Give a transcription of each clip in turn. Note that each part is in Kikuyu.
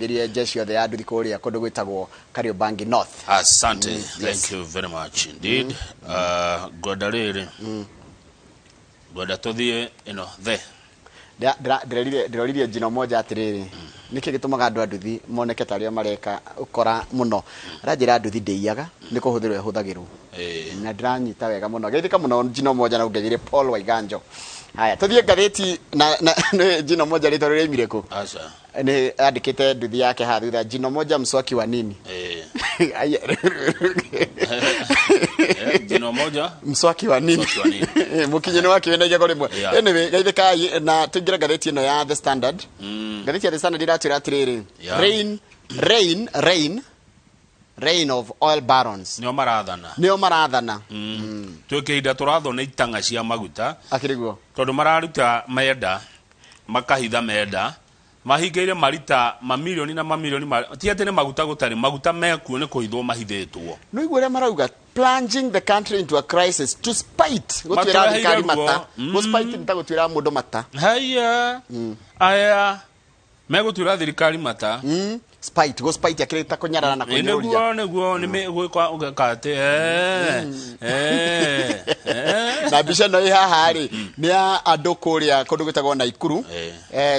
Thirie jeshi yothe ya nduthi kũrĩa kũndũ gwĩtagwo Kariobangi North. Asante. Thank you very much indeed. Ngwenda rĩrĩ, ngwenda tũthiĩ ĩno the Ndĩroririe njino moja atĩrĩrĩ, nĩkĩ gĩtũmaga andũ a nduthi moneke tarĩo mareka ũkora mũno? Aranjĩra nduthi ndĩiyaga, nĩ kũhũthĩrwo ĩhũthagĩrwo. Na ndĩranyita wega mũno, geithĩka mũno njino moja na ũngeithĩrie Paul Waiganjo. Haya, tũthiĩ ngathĩti na nĩ njino moja rĩtwa rĩraimire kũ? Aca. Nĩ andĩkĩte nduthi yake haha thutha, njino moja mswaki wa nini? Aya. Jino moja mswaki wa nini? Mswaki wa nini? Mũkinyi nĩ wakiwe na igego rĩmwe. Anyway, geithĩkai na tũingĩre ngathĩti ĩno ya The Standard. Ngathĩti ya The Standard iratwĩra atĩrĩrĩ, rain rain rain reign of oil barons. Nĩo marathana. Nĩo marathana. Twĩ kĩhinda tũrathwo nĩ itang'a cia maguta. Akĩrĩ guo. Tondũ mararuta menda, makahitha menda, mahingĩire marita mamirioni na mamirioni ti atĩ nĩ maguta gũtarĩ, maguta mekuo nĩ kũhithwo mahithĩtwo. Nĩ ũigua ũrĩa marauga, plunging the country into a crisis to spite gũtuĩra Matũreheire thirikari ruo. mata. Gũ spite nĩ ta gũtuĩra mũndũ mata. Haiya. Aya megũtuĩra thirikari mata. Spite, go spite akĩrĩ ta kũnyarara na kũnyũrũria. Nĩguo nĩguo nĩ gwĩka ũgeka atĩ Na mbica ĩno ĩ haha rĩ, nĩ ya andũ kũrĩa kũndũ gwĩtagwo Naikuru.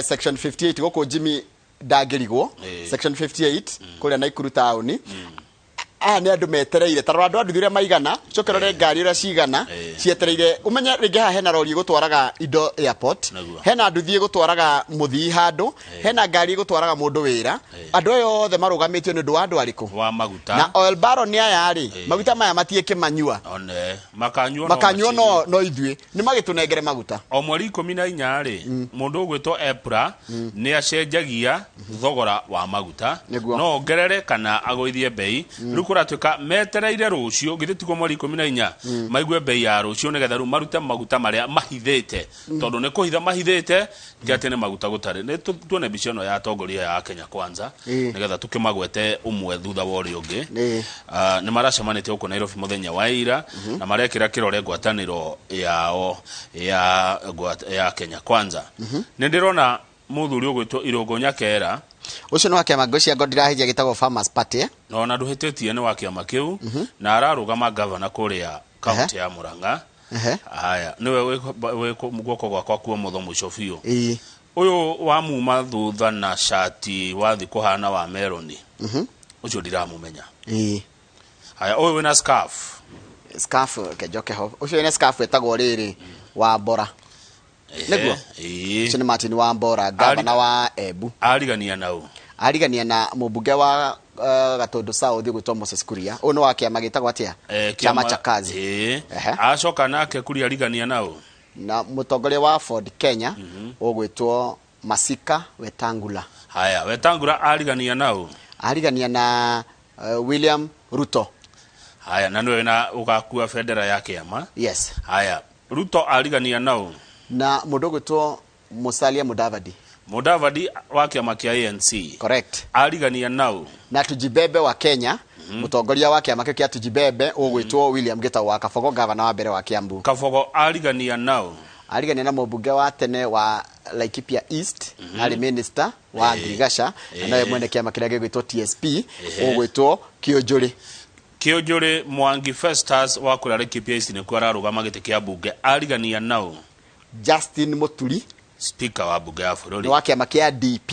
Section 58 gũkũ Jimmy ndangĩrigwo. Section 58 kũrĩa Naikuru taũni. Aya nĩ andũ metereire, ta rora andũ a nduthi ũrĩa maigana, coke rore ngari ũrĩa cigana cietereire. Ũmenye rĩngĩ haha hena rori ĩgũtwaraga indo airport, hena nduthi ĩgũtwaraga mũthii handũ, hena ngari ĩgũtwaraga mũndũ wĩra. Andũ aya othe marũgamĩtio nĩ ũndũ wa andũ arĩkũ? Wa maguta. Na oil baron aya rĩ, maguta maya matiĩkĩmanyua. One makanyuo no makanyuo macini. No ithuĩ nĩ magĩtũnengere maguta. O mweri 14 rĩ, mũndũ ũgwĩtwo EPRA nĩ acenjagia thogora wa maguta. No ongerere kana agũithie bei. Rĩu kũratuĩka metereire rũciũ, githĩ tiguo mweri 14, maigue bei ya rũciũ nĩgetha rĩu marute maguta marĩa mahithĩte. Tondũ nĩ kũhitha mahithĩte, ti atĩ nĩ maguta gũtarĩ. Nĩ tuone mbica ĩno ya atongoria ya Kenya Kwanza, nĩgetha tũkĩmagwete ũmwe thutha wa ũrĩa ũngĩ. Nĩ maracemanĩtie gũkũ Nairobi mũthenya wa ira, na marekĩra kĩrore ngwatanĩro yao ya Kenya Kwanza. Nĩ ndĩrona mũthuri ũgwĩtwo Irũngũ Nyakera. Ũcio nĩ wa kĩama ngwĩciria ngo ndirahĩtia gĩtagwo Farmers Party, eh? Na ona ndũhĩtĩtie nĩ wa kĩama kĩu, na ararũgama gavana kũrĩa kaunti ya Murang'a. Haya, nĩwe wĩ guoko gwakwa kwa ũmotho mũico biũ. Ũyũ wa muma thutha na cati wathi kũhana wa meloni. Ũcio ndiramũmenya. Haya, ũyũ wĩna scarf. Scarf, kenjoke ho. Ũcio wĩna scarf etagwo rĩrĩ, Wambora. Nĩguo? Ũcio nĩ Martin Wambora, gavana wa Embu. Arigania na ũ? Arigania na mũmbunge wa Gatundu South gwĩtwo Moses Kuria. Ũyũ nĩ wa kĩama gĩtagwo atĩa? Chama cha Kazi. Acoka nake Kuria arigania na ũ? Na mũtongoria wa Ford Kenya ũgwĩtwo Masika Wetangula. Haya, Wetangula arigania na ũ? Arigania na William Ruto. Haya, na nĩwe na ũgakua bendera ya kĩama. Yes. Haya, Ruto arigania na ũ? Na mũndũ ũgwĩtwo Musalia Mudavadi. Mudavadi wa kĩama kĩa ANC. Correct. Arigania na ũ? Na Tujibebe wa Kenya, mũtongoria wa kĩama kĩu kĩa Tujibebe ũgwĩtwo William Gitau wa Kabogo, gavana wa mbere wa Kiambu. Kabogo arigania na ũ? Arigania na mũmbunge wa tene wa Laikipia East, arĩ minister wa Ngirigaca, na nowe mwene kĩama kĩrĩa gĩgwĩtwo TSP, ũgwĩtwo Kĩũnjũrĩ. Kĩũnjũrĩ Mwangi Festus wa kũrĩa Laikipia East nĩkuo ararũgama gĩtĩ kĩa mbunge, arigania na ũ? Justin Muturi, speaker wa mbunge ya bũrũri. Nĩ wa kĩama kĩa DP.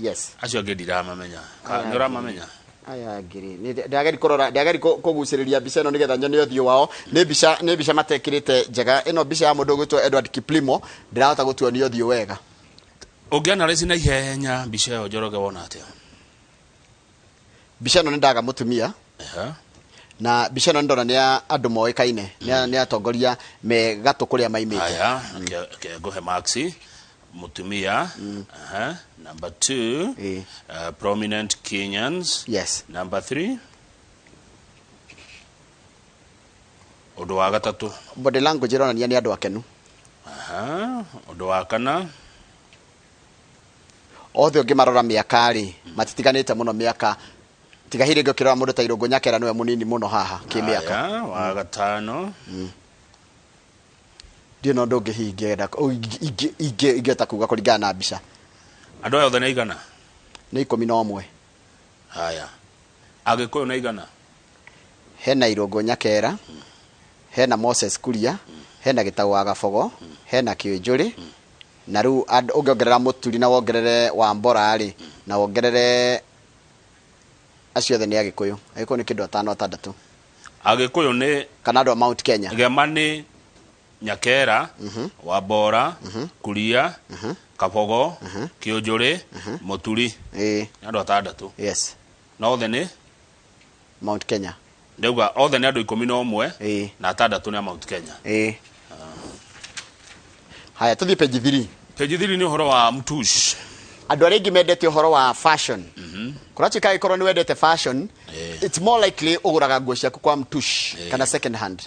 Yes. Acio angĩ ndiramamenya. Nĩ ũramamenya? Aya ngiri. Nĩ ndageri kũrora, ndageri kũgucĩrĩria mbica ĩno nĩgetha nyone ũthiũ wao. Nĩ mbica matekĩrĩte njega. Ĩno mbica ya mũndũ ũgwĩtwo Edward Kiplimo, ndĩrahota gũtuonia ũthiũ wega. Ũngĩanalyse na ihenya mbica ĩyo Njoroge wona atĩa? Mbica ĩno nĩ ndaga mũtumia. Na mbica ĩno ndona nĩ ya andũ moĩkaine, nĩ atongoria me gatũ kũrĩa maimĩte. Haya, ke ngũhe Maxi mũtumia. Number 2, prominent Kenyans. Yes. Number 3, ũndũ wa gatatũ. Body language ĩronania nĩ andũ akenu. Ũndũ wa kana. Othe ũngĩmarora mĩaka rĩ, matitiganĩte mũno mĩaka. Tiga hihi rĩngĩ ũkĩrora mũndũ ta Irũngũ Nyakera nĩwe mũnini mũno haha kĩmĩaka. Haya, wa gatano. Ndiũĩ na ũndũ ũngĩ hihi ingĩenda ingĩhota kuga kũringana na mbica. Andũ aya othe nĩ aigana? Nĩ 11. Haya, Agĩkũyũ nĩ aigana? Hena Irũngũ Nyakera, hena Moses Kuria, hena Gĩtaũ wa Gabogo, hena Kĩũnjũrĩ, na rĩu ũngĩongerera Mũturi na wongerere Wambora rĩ, na wongerere acio othe nĩ Agĩkũyũ. Agĩkũyũ nĩ kĩndũ atano atandatũ. Agĩkũyũ nĩ kana andũ a Mount Kenya. Gema nĩ Nyakera, Wambora, Kuria, Kabogo, Kĩũnjũrĩ, Mũturi. Ĩĩ. Nĩ andũ atandatũ. Yes. Na othe nĩ Mount Kenya. Ndauga othe nĩ andũ 11 Ĩĩ. na atandatũ nĩ a Mount Kenya. Ĩĩ. Haya, tũthiĩ page 3. Page 3 nĩ ũhoro wa Mtush. Andũ arĩa aingĩ mendete ũhoro wa fashion. Kũratuĩka angĩkorwo nĩ wendete fashion, it's more likely ũgũraga nguo ciaku kwa Mtush kana second hand.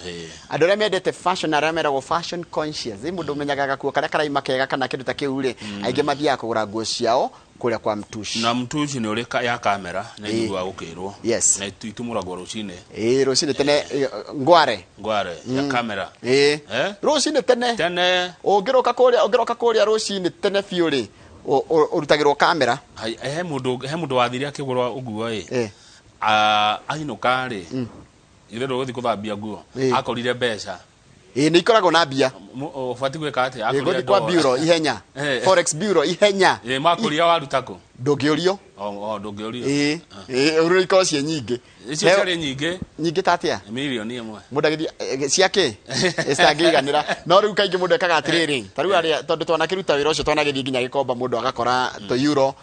Andũ arĩa mendete fashion na arĩa meragwo fashion conscious, ĩ mũndũ ũmenyaga gakuo karĩa karaima kega kana kĩndũ ta kĩu rĩ, aingĩ mathiaga kũgũra nguo ciao kũrĩa kwa Mtush. Na Mtush nĩ ũrĩ ya kamera nĩ njiguaga gũkĩrwo. Yes. Na itumũragwo rũcinĩ. Ĩĩ, rũcinĩ tene, ngware. Ngware ya kamera. Ĩĩ. Eh? Rũcinĩ tene. Tene. Ũngĩroka kũrĩa rũcinĩ tene biũ rĩ, ũrutagĩrwo kamera. He mũndũ wathire akĩgũra ũguo ĩ. Ainũka rĩ, ithe ndũgũthiĩ kũthambia nguo. Akorire mbeca. Ĩĩ, nĩ ikoragwo na mbia. Ũbatiĩ gwĩka atĩa? Ĩĩ, gũthiĩ kwa bureau ihenya. Forex bureau ihenya. Ĩĩ, makũria waruta kũ? Ndũngĩũrio. O, ndũngĩũrio. Ĩĩ, ĩĩ, ũrĩa ikoragwo ciĩ nyingĩ. Icio ciarĩ nyingĩ. Nyingĩ ta atĩa? Mirioni ĩmwe. Mũndũ agĩthiĩ cia kĩ? Citangĩiganĩra. No rĩu kaingĩ mũndũ ekaga atĩrĩrĩ, ta rĩu arĩa tondũ twanakĩruta wĩra ũcio twanagĩthiĩ nginya Gĩkomba mũndũ agakora tũ euro,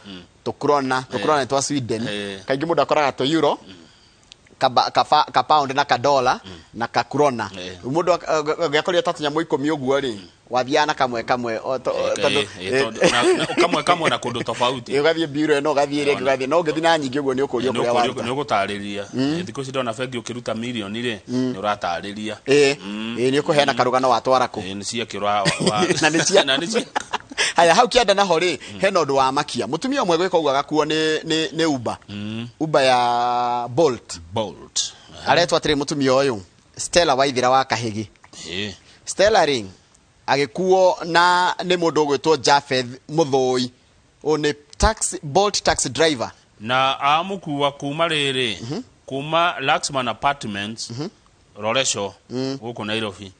tũ krona, tũ krona nĩ twa Sweden. Kaingĩ mũndũ akoraga tũ euro, ka pound na ka dollar na ka krona. Mũndũ angĩakorire ta tũnyamũ 10 ũguo rĩ, wathiaga na kamwe kamwe, tondũ kamwe kamwe na kũndũ tofauti. Ũgathiĩ bureau ĩno, ũgathiĩ ĩrĩa ĩngĩ, ũgathiĩ. No ũngĩthiĩ na nyingĩ ũguo nĩ ũkũrio kũrĩa waruta. Nĩ ũgũtarĩria. Thikũ ici ndona bengi ũkĩruta mirioni rĩ, nĩ ũratarĩria. Ĩĩ, ĩĩ, nĩ ũkũheana karũgano watwara kũ. Ĩĩ, nĩ ciakĩ wa Na nĩ cia Na nĩ cia Haya, hau kĩanda naho rĩ, hena ũndũ wa makia. Mũtumia ũmwe gwĩka ũguo agakuo nĩ Uber. Uber ya Bolt. Bolt. Aretwo atĩrĩ mũtumia ũyũ, Stella Waithira wa Kahĩgi. Stella rĩ, agĩkuo na nĩ mũndũ ũgwĩtwo Japheth Mũthũi. Ũyũ nĩ Bolt taxi driver. Na amũkua kuma rĩrĩ, kuma Laxman Apartments, Loresho, gũkũ Nairobi.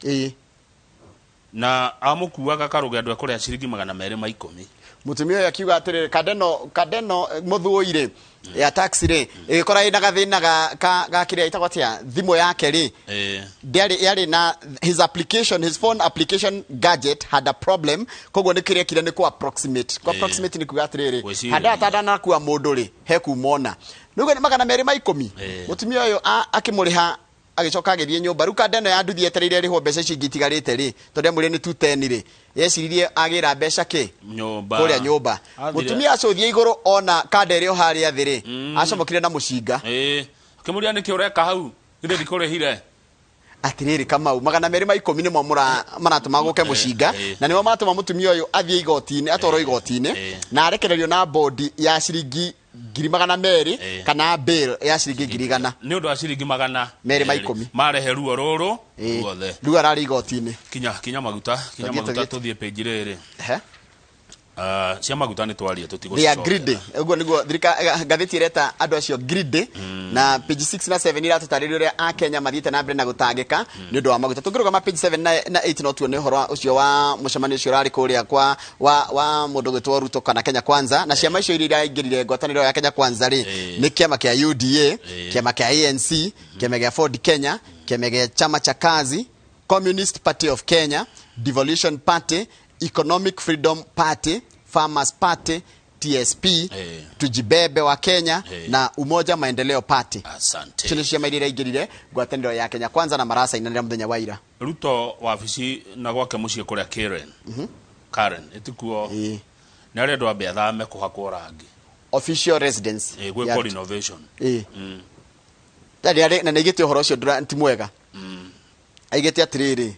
Na amũkuaga karũgendo ekũrĩha ciringi 210. Mũtumia ũyũ akiuga atĩrĩrĩ, Kandeno Mũthũi rĩ, ya taxi rĩ, ĩgĩkora ĩna gathĩna ga kĩrĩa ĩtagwo atĩa, thimũ yake rĩ, ndĩarĩ, yarĩ na his application, his phone application gadget had a problem, koguo nĩ kĩrĩa ekire nĩ kũ approximate. Kũ approximate nĩ kuga atĩrĩrĩ, Gwĩciria. handũ atanakua mũndũ rĩ, he kumona. Nĩguo nĩ 210. Mũtumia ũyũ akĩmũrĩha agĩcoka agĩthiĩ nyũmba. Rĩu kanda ĩno ya nduthi etereire ĩrĩhwo mbeca ici ingĩ itigarĩte rĩ, tondũ amwĩrire nĩ 210 rĩ, yeciririe agĩra mbeca kĩ? Nyũmba. Kũrĩa nyũmba. Athire. Mũtumia acũthie igũrũ ona kanda ĩrĩ o harĩa thĩ rĩ, acomokire na mũcinga. Akĩmũria nĩkĩ ũreka hau? Githĩ ndikũrĩhire? Atĩrĩrĩ Kamau, 210 nĩmo maratũma gũke mũcinga, na nĩmo maratũma mũtumia ũyũ athiĩ igoti-inĩ, atwarwo igoti-inĩ, na arekererio na bondi ya ciringi 200,000 kana bail ya ciringi 100,000. Nĩ ũndũ wa ciringi magana Merĩ ma ikũmi. Marehe ruo rũrũ ruothe. Rĩu ararĩ igoti-inĩ. Kinya maguta, kinya Tũthiĩ, maguta tũthiĩ. tũthiĩ page rĩrĩ. Ehe. Cia maguta nĩ twaria, tũtigũcicokia. They are greedy. Ũguo nĩguo ngathĩti ĩreta andũ acio greedy. Na page 6 na 7 iratũtarĩria ũrĩa Akenya mathiĩte na mbere na gũtangĩka nĩ ũndũ wa maguta. Tũngĩrũgama page 7 na 8 no tuone ũhoro ũcio wa mũcemanio ũcio ũrarĩ kũrĩa kwa wa mũndũ gwĩtwo Ruto kana Kenya Kwanza. Na ciama icio iria iraingĩrire ngwatanĩro ya Kenya Kwanza rĩ, nĩ kĩama kĩa UDA, kĩama kĩa ANC, kĩama gĩa Ford Kenya, kĩama gĩa Chama cha Kazi, Communist Party of Kenya, Devolution Party, Economic Freedom Party, Farmers Party, TSP, Tujibebe wa Kenya na Umoja Maendeleo Party. Asante. Icio nĩcio ciama iria iraingĩrire ngwatanĩro ya Kenya Kwanza na maracainanĩra mũthenya wa ira. Ruto wabici na gwake mũciĩ kũrĩa Karen. Karen, ĩtikuo. Nĩ arĩa andũ ambe athame kũhakwo rangi. Official residence. Gwĩkwo Ya renovation. Ndarĩ arĩ, na nĩ aigĩte ũhoro ũcio ti mwega. Aigĩte atĩrĩrĩ,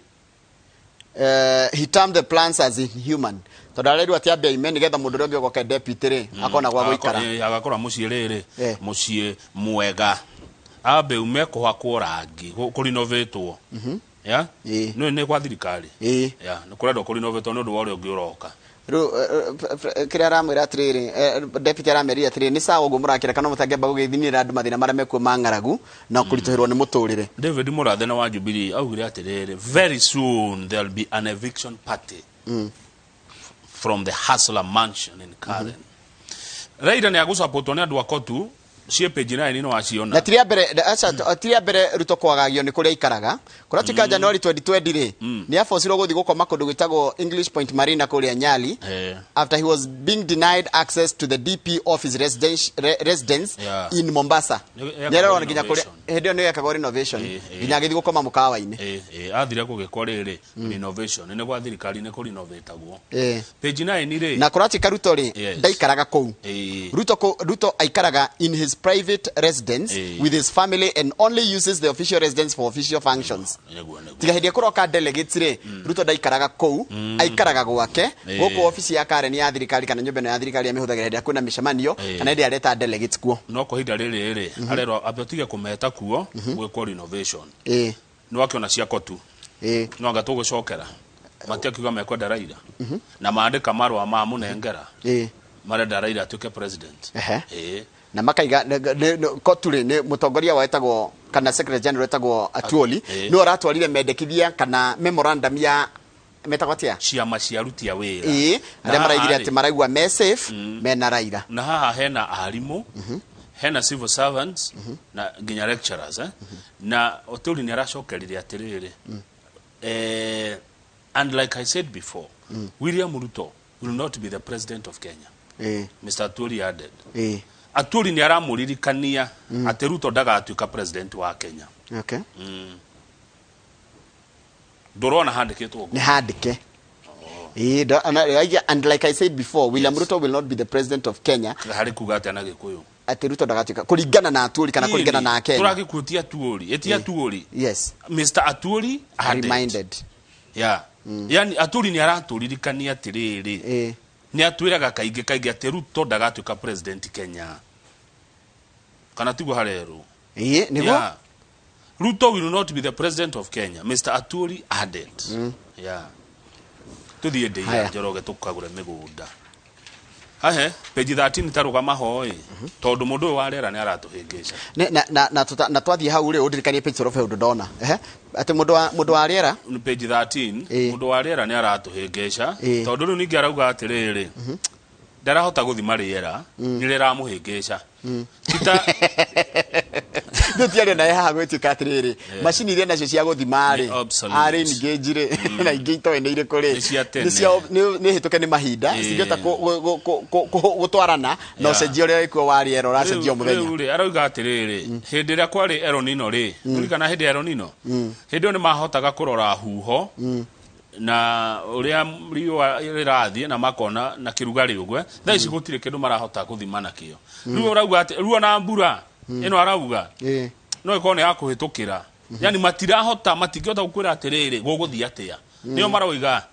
he termed the plans as inhuman. Tondũ arerwo atĩ ambe aime nĩgetha mũndũ ũrĩa ũngĩ ũgoka deputy rĩ, akona gwa gũikara. Agakora mũciĩ rĩrĩ, mũciĩ mwega. Ambe ume kũhakwo rangi, kũrinovatwo. Ya? Nĩ kwa thirikari. Ya, nĩ kũrendwo kũrinovatwo nĩ ũndũ wa ũrĩa ũngĩ ũroka. Rĩu kĩrĩa aramwĩra atĩrĩrĩ, deputy aramerire atĩrĩrĩ, nĩ sawa ũguo mũrakĩra kana mũtangĩamba gũgĩthinĩra andũ mathĩna marĩa mekuo ma ng'aragu na kũritũhĩrwo nĩ mũtũrĩre. David Murathe na wa Jubilee augire atĩrĩrĩ, very soon there'll be an eviction party from the Hustler Mansion in Karen. Raila nĩ agũcapotwo nĩ andũ a Kotu ciĩ page 9 no waciona. Na ti rĩa mbere, aca, ti rĩa mbere Ruto kwagagio nĩ kũrĩa aikaraga. Kũratuĩka January 2020 rĩ, nĩ abocirwo gũthiĩ gũkoma kũndũ gwĩtagwo English Point Marina kũrĩa Nyali after he was being denied access to the DP office residence in Mombasa. Nĩ Nĩ arerwo nginya kũrĩa renovation. Hĩndĩ ĩyo nĩ yekagwo renovation, nginya agĩthiĩ gũkoma mũkawa-inĩ. Athire gũgĩkwo rĩrĩ renovation nĩ gwa thirikari nĩ kũrinovatagwo. Page 9 rĩ. Na kũratuĩka Ruto rĩ, ndaikaraga kũu. Ruto aikaraga in his private residence with his family and only uses the official residence for official functions. Nĩguo nĩguo. Tiga hĩndĩ ĩrĩa kũroka delegates rĩ, Ruto ndaikaraga kũu, aikaraga gwake. Gũkũ obici ya Karen ya thirikari kana nyũmba ĩno ya thirikari amĩhũthagĩra hĩndĩ ĩrĩa kwĩna mĩcemanio kana hĩndĩ ĩrĩa areta delegates kuo. No kwa ihinda rĩrĩ rĩ, arerwo ambe ũtige kũmeta kuo gwĩkwo renovation. Nĩ wakĩona cia Kotu. No anga tũgũcokera matiakiuga mekwenda Raila na mandĩka marũa ma mũnengera marenda Raila atuĩke president. Na makaiga Kotu rĩ, nĩ mũtongoria wetagwo kana secretary general wetagwo Atuoli, nĩwe ũratwarire mendekithia kana memorandum ya metagwo atĩa, ciama cia aruti a wĩra. Arĩa Na maraigire haha atĩ rĩ, maraigua me safe mena Raila. Na haha hena arimũ, hena civil servants na nginya lecturers, Na Oturi nĩ aracokerire atĩrĩrĩ, and like I said before, William Ruto will not be the president of Kenya. Mr. Atwoli added. Atwoli nĩ aramũririkania atĩ Ruto ndagatuĩka president wa Kenya. Ndũrona handĩkĩtwo ũguo? Nĩ handĩke. And like I said before, William Ruto will not be the president of Kenya. Harĩ kuga atĩa na Gĩkũyũ? Atĩ Ruto ndagatuĩka kũringana na Atwoli kana kũringana na Kenya. Tũragĩkutia Atwoli, ĩti Atwoli. Mr. Atwoli added. Reminded. Yeah. Yani Atwoli nĩ aratũririkania atĩrĩrĩ, nĩ atwĩraga kaingĩ kaingĩ atĩ Ruto ndagatuĩka president Kenya. Kana tiguo harerwo? Nĩguo. Yeah. Ruto will not be the president of Kenya, Mr. Atwoli added. Yeah. Tuthiĩ ndĩia Haya. Njoroge tũkagũre mĩgũnda. Ahe, page 13 tarũgama ho ĩ. Tondũ mũndũ ũyũ wa rĩera nĩ aratũhĩngĩca. Na twathiĩ hau rĩ, ũndirikanie page 12 he ũndũ ndona. Atĩ mũndũ wa rĩera? Nĩ page 13, mũndũ wa rĩera nĩ aratũhĩngĩca. Tondũ rĩu ningĩ arauga atĩrĩrĩ, ndarahota gũthima rĩera, nĩ rĩramũhĩngĩca. Tita Rĩu ti arĩa naye haha gwĩtuĩka atĩrĩrĩ, macini iria nacio cia gũthima rĩ, Nĩ obsolete. arĩ ningĩ rĩ, na ingĩ itoĩ nĩ irĩkũ rĩ, Nĩ cia tene. nĩ hĩtũke nĩ mahinda, cingĩhota gũtwarana na ũcenjia ũrĩa wĩkuo wa rĩera ũracenjia o mũthenya. Rĩu rĩ, arauga atĩrĩrĩ, hĩndĩ ĩrĩa kwarĩ El Nino rĩ, ririkana hĩndĩ ya El Nino, hĩndĩ ĩyo nĩ mahotaga kũrora huho na ũrĩa riũa rĩrathiĩ na makona na kĩrugarĩ ũguo. Thaa ici gũtirĩ kĩndũ marahota gũthima nakĩo. Rĩu ũrauga atĩ, rĩu ona mbura ĩno arauga no ĩkorwo nĩ ya kũhĩtũkĩra. Yani matirahota, matingĩhota gũkwĩra atĩrĩrĩ gũgũthiĩ atĩa. Nĩo marauga.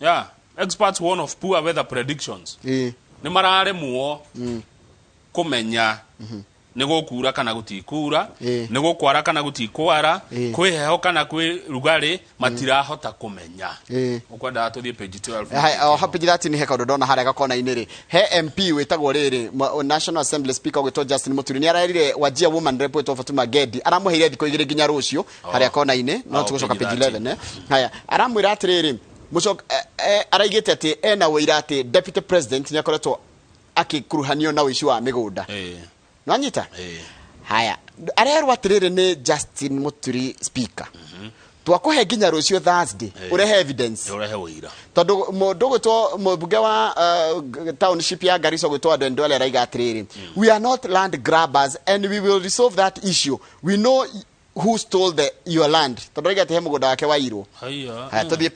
Yeah, experts warn of poor weather predictions. Nĩ mararemwo kũmenya nĩ gũkura kana gũtikura, nĩ gũkwara kana gũtikwara, kwĩ heho kana kwĩ rugarĩ, matirahota kũmenya. Ũkwendaga tũthiĩ page 12. Hai, o page 13 he kaũndũ ndona harĩa gakona-inĩ rĩ, he MP wĩtagwo rĩrĩ, National Assembly Speaker ũgwĩtwo Justin Muturi nĩ arerire Wajir woman rep wĩtwo Fatuma Gedi, aramũheire thikũ igĩrĩ nginya rũciũ harĩa kona-inĩ, no tũgũcoka Page page 11, Haya, aramwĩra atĩrĩrĩ, araigĩte atĩ ena ũira atĩ deputy president nĩ akoretwo akĩkuruhanio na ũici wa mĩgũnda. Nĩwanyita? Haya, arerwo atĩrĩrĩ nĩ Justin Muturi speaker. Twakũhe nginya rũciũ Thursday, ũrehe evidence. Ũrehe ũira. Tondũ mũndũ ũgwĩtwo mũmbunge wa township ya Garissa ũgwĩtwo Aden Duale araiga atĩrĩrĩ, we are not land grabbers and we will resolve that issue. We know who stole your land. Tondũ araiga atĩ he mũgũnda wake wairwo. Haya. Haya, tũthiĩ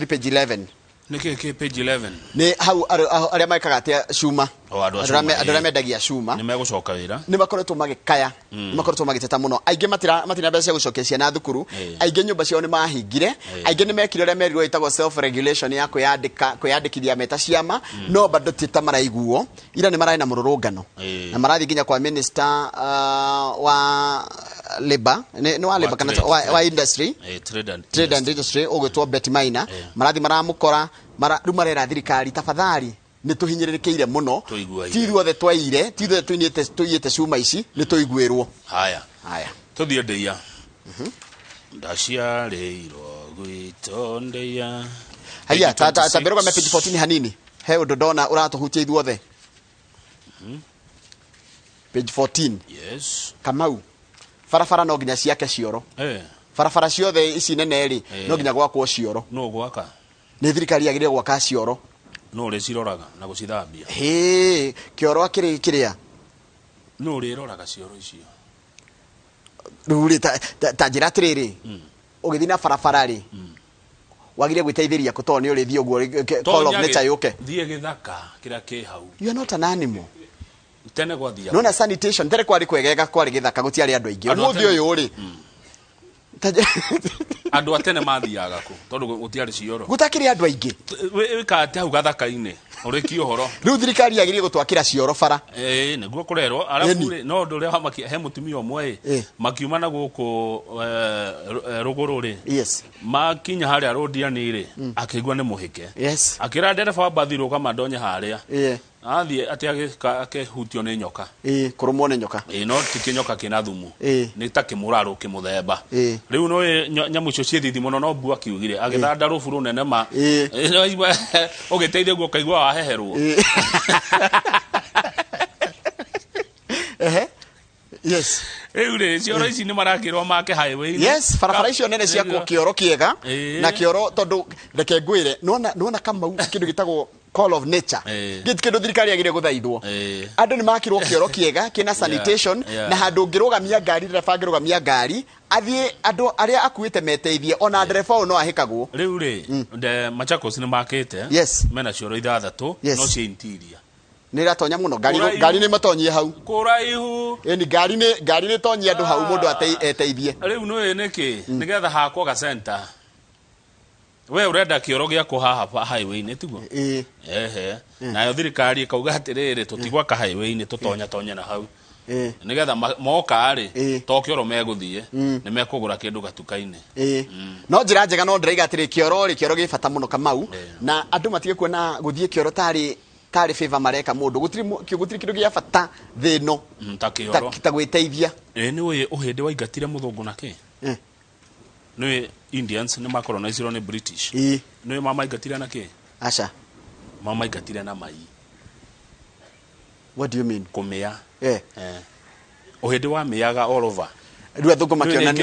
page 11. Nĩ kĩ kĩ page 11? Nĩ hau arĩa mekaga atĩa cuma. O, andũ a Andũ cuma, arĩa mendagia cuma. Nĩ megũcoka wĩra. Nĩ makoretwo magĩkaya. Nĩ makoretwo magĩteta mũno. Aingĩ matina mbeca cia gũcokia ciana thukuru. Aingĩ nyũmba ciao nĩ mahingire. Aingĩ nĩ mekire ũrĩa merirwo ĩtagwo self regulation ya kwĩyandĩkithia meta ciama. No bado ti ta maraiguo. Ira nĩ mararĩ na mũrũrũngano. Na marathiĩ nginya kwa minister wa labor nĩ wa labor kana wa industry, trade and industry ũgwĩtwo Betty Maina, marathi maramũkora rĩu marera thirikari tafadhali nĩ tũhinyĩrĩrĩkĩire mũno, ti ithuothe twaire, ti ithuothe tũiyĩte cuma ici, nĩ tũiguĩrwo. Haya haya tũthiĩ Ndeia. Ndaciarĩirwo gwitũ Ndeia. Haya, ta mbere kwa page 14 hanini he ũndũ ndona ũratũhutia ithuothe. Page 14. Yes. Kamau, barabara no nginya ciake cioro. Barabara ciothe ici nene rĩ no nginya gwakwo cioro. No gwaka nĩ thirikari yagĩrĩire gwaka cioro. No ũrĩciroraga na gũcithambia. Hĩ, kĩoro akĩrĩ kĩrĩa no ũrĩroraga cioro icio. Rĩu rĩ ta njĩra atĩrĩrĩ, ũgĩthiĩ na barabara rĩ wagire gwĩteithĩria kũ tondũ nĩ ũrĩthiĩ ũguo call of nature yũke. Thiĩ gĩthaka kĩrĩa kĩ hau. You are not an animal. Tene gwathiaga. Nona sanitation tene kwarĩ kwegega, kwarĩ gĩthaka gũtiarĩ andũ aingĩ. Ũmũthĩ ũyũ rĩ andũ a tene mathiaga kũ tondũ gũtiarĩ cioro. Gũtakĩrĩ andũ aingĩ. Wĩka atĩa hau gathaka-inĩ ũrĩkie ũhoro. Rĩu thirikari yagĩrĩire gũtwakĩra cioro bara. Nĩguo kũrerwo. Arabu rĩ no ũndũ ũrĩa wamakia he mũtumia ũmwe ĩ makiuma na gũkũ rũgũrũ rĩ. Yes. Makinya harĩa rũndiani rĩ akĩigua nĩ mũhĩke. Yes. Akĩra ndereba wa mbathi rũgama ndonye harĩa. Athiĩ atĩ akĩhutio nĩ nyoka. Kũrũmwo nĩ nyoka. No ti kĩnyoka kĩna thumu. Nĩ ta kĩmũrarũ kĩmũthemba. Rĩu no nyamũ icio ciĩ thithi mũno no mbu akiugire agĩthanda rũbu rũnene ma. Ũgĩteithia guo ũkaigua waheherwo. Yes. Rĩu rĩ cioro ici nĩ marakĩrwo make highway. Yes, barabara icio nene ciakwo kĩoro kĩega na kĩoro tondũ reke ngwĩre nona Kamau kĩndũ gĩtagwo call of nature. Gĩti kĩndũ thirikari yagĩrĩire gũthaithwo. Andũ nĩ makĩrwo kĩoro kĩega kĩna sanitation na handũ ũngĩrũgamia ngari, ndereba angĩrũgamia ngari athiĩ andũ arĩa akuĩte meteithie, ona ndereba ũyũ no ahĩkagwo. Rĩu rĩ Machakos nĩ makĩte. Yes. Mena cioro ithathatũ no cia interior. Nĩ iratonya mũno ngari nĩ matonyie hau. Kũraihu. Ĩni ngari nĩ tonyie andũ hau mũndũ eteithie. Rĩu nĩ nĩkĩ nĩgetha hakwo ga center. We urenda kĩoro gĩakwo haha highway-inĩ tiguo? Ehe. Nayo thirikari ĩkauga atĩrĩrĩ tũtigwaka highway-inĩ tũtonya tonya na hau. Nĩgetha moka rĩ to kĩoro megũthiĩ nĩ mekũgũra kĩndũ gatuka-inĩ. No njĩra njega no ndĩraiga atĩrĩ kĩoro rĩ kĩoro gĩ bata mũno Kamau na andũ matige kuona gũthiĩ kĩoro tarĩ favor mareka mũndũ. Gũtirĩ kĩndũ gĩa bata thĩ ĩno ta kĩoro ta gwĩteithia. Nĩ ũĩ ũhĩndĩ waingatire mũthũngũ na kĩ? Nĩ Indians nĩ macolonizirwo nĩ British. Nĩ mamaingatire na kĩ? Aca. Mamaingatire na mai. What do you mean? Kũmĩa. Ũhĩndĩ wa mĩaga all over. Rĩu athũngũ makĩona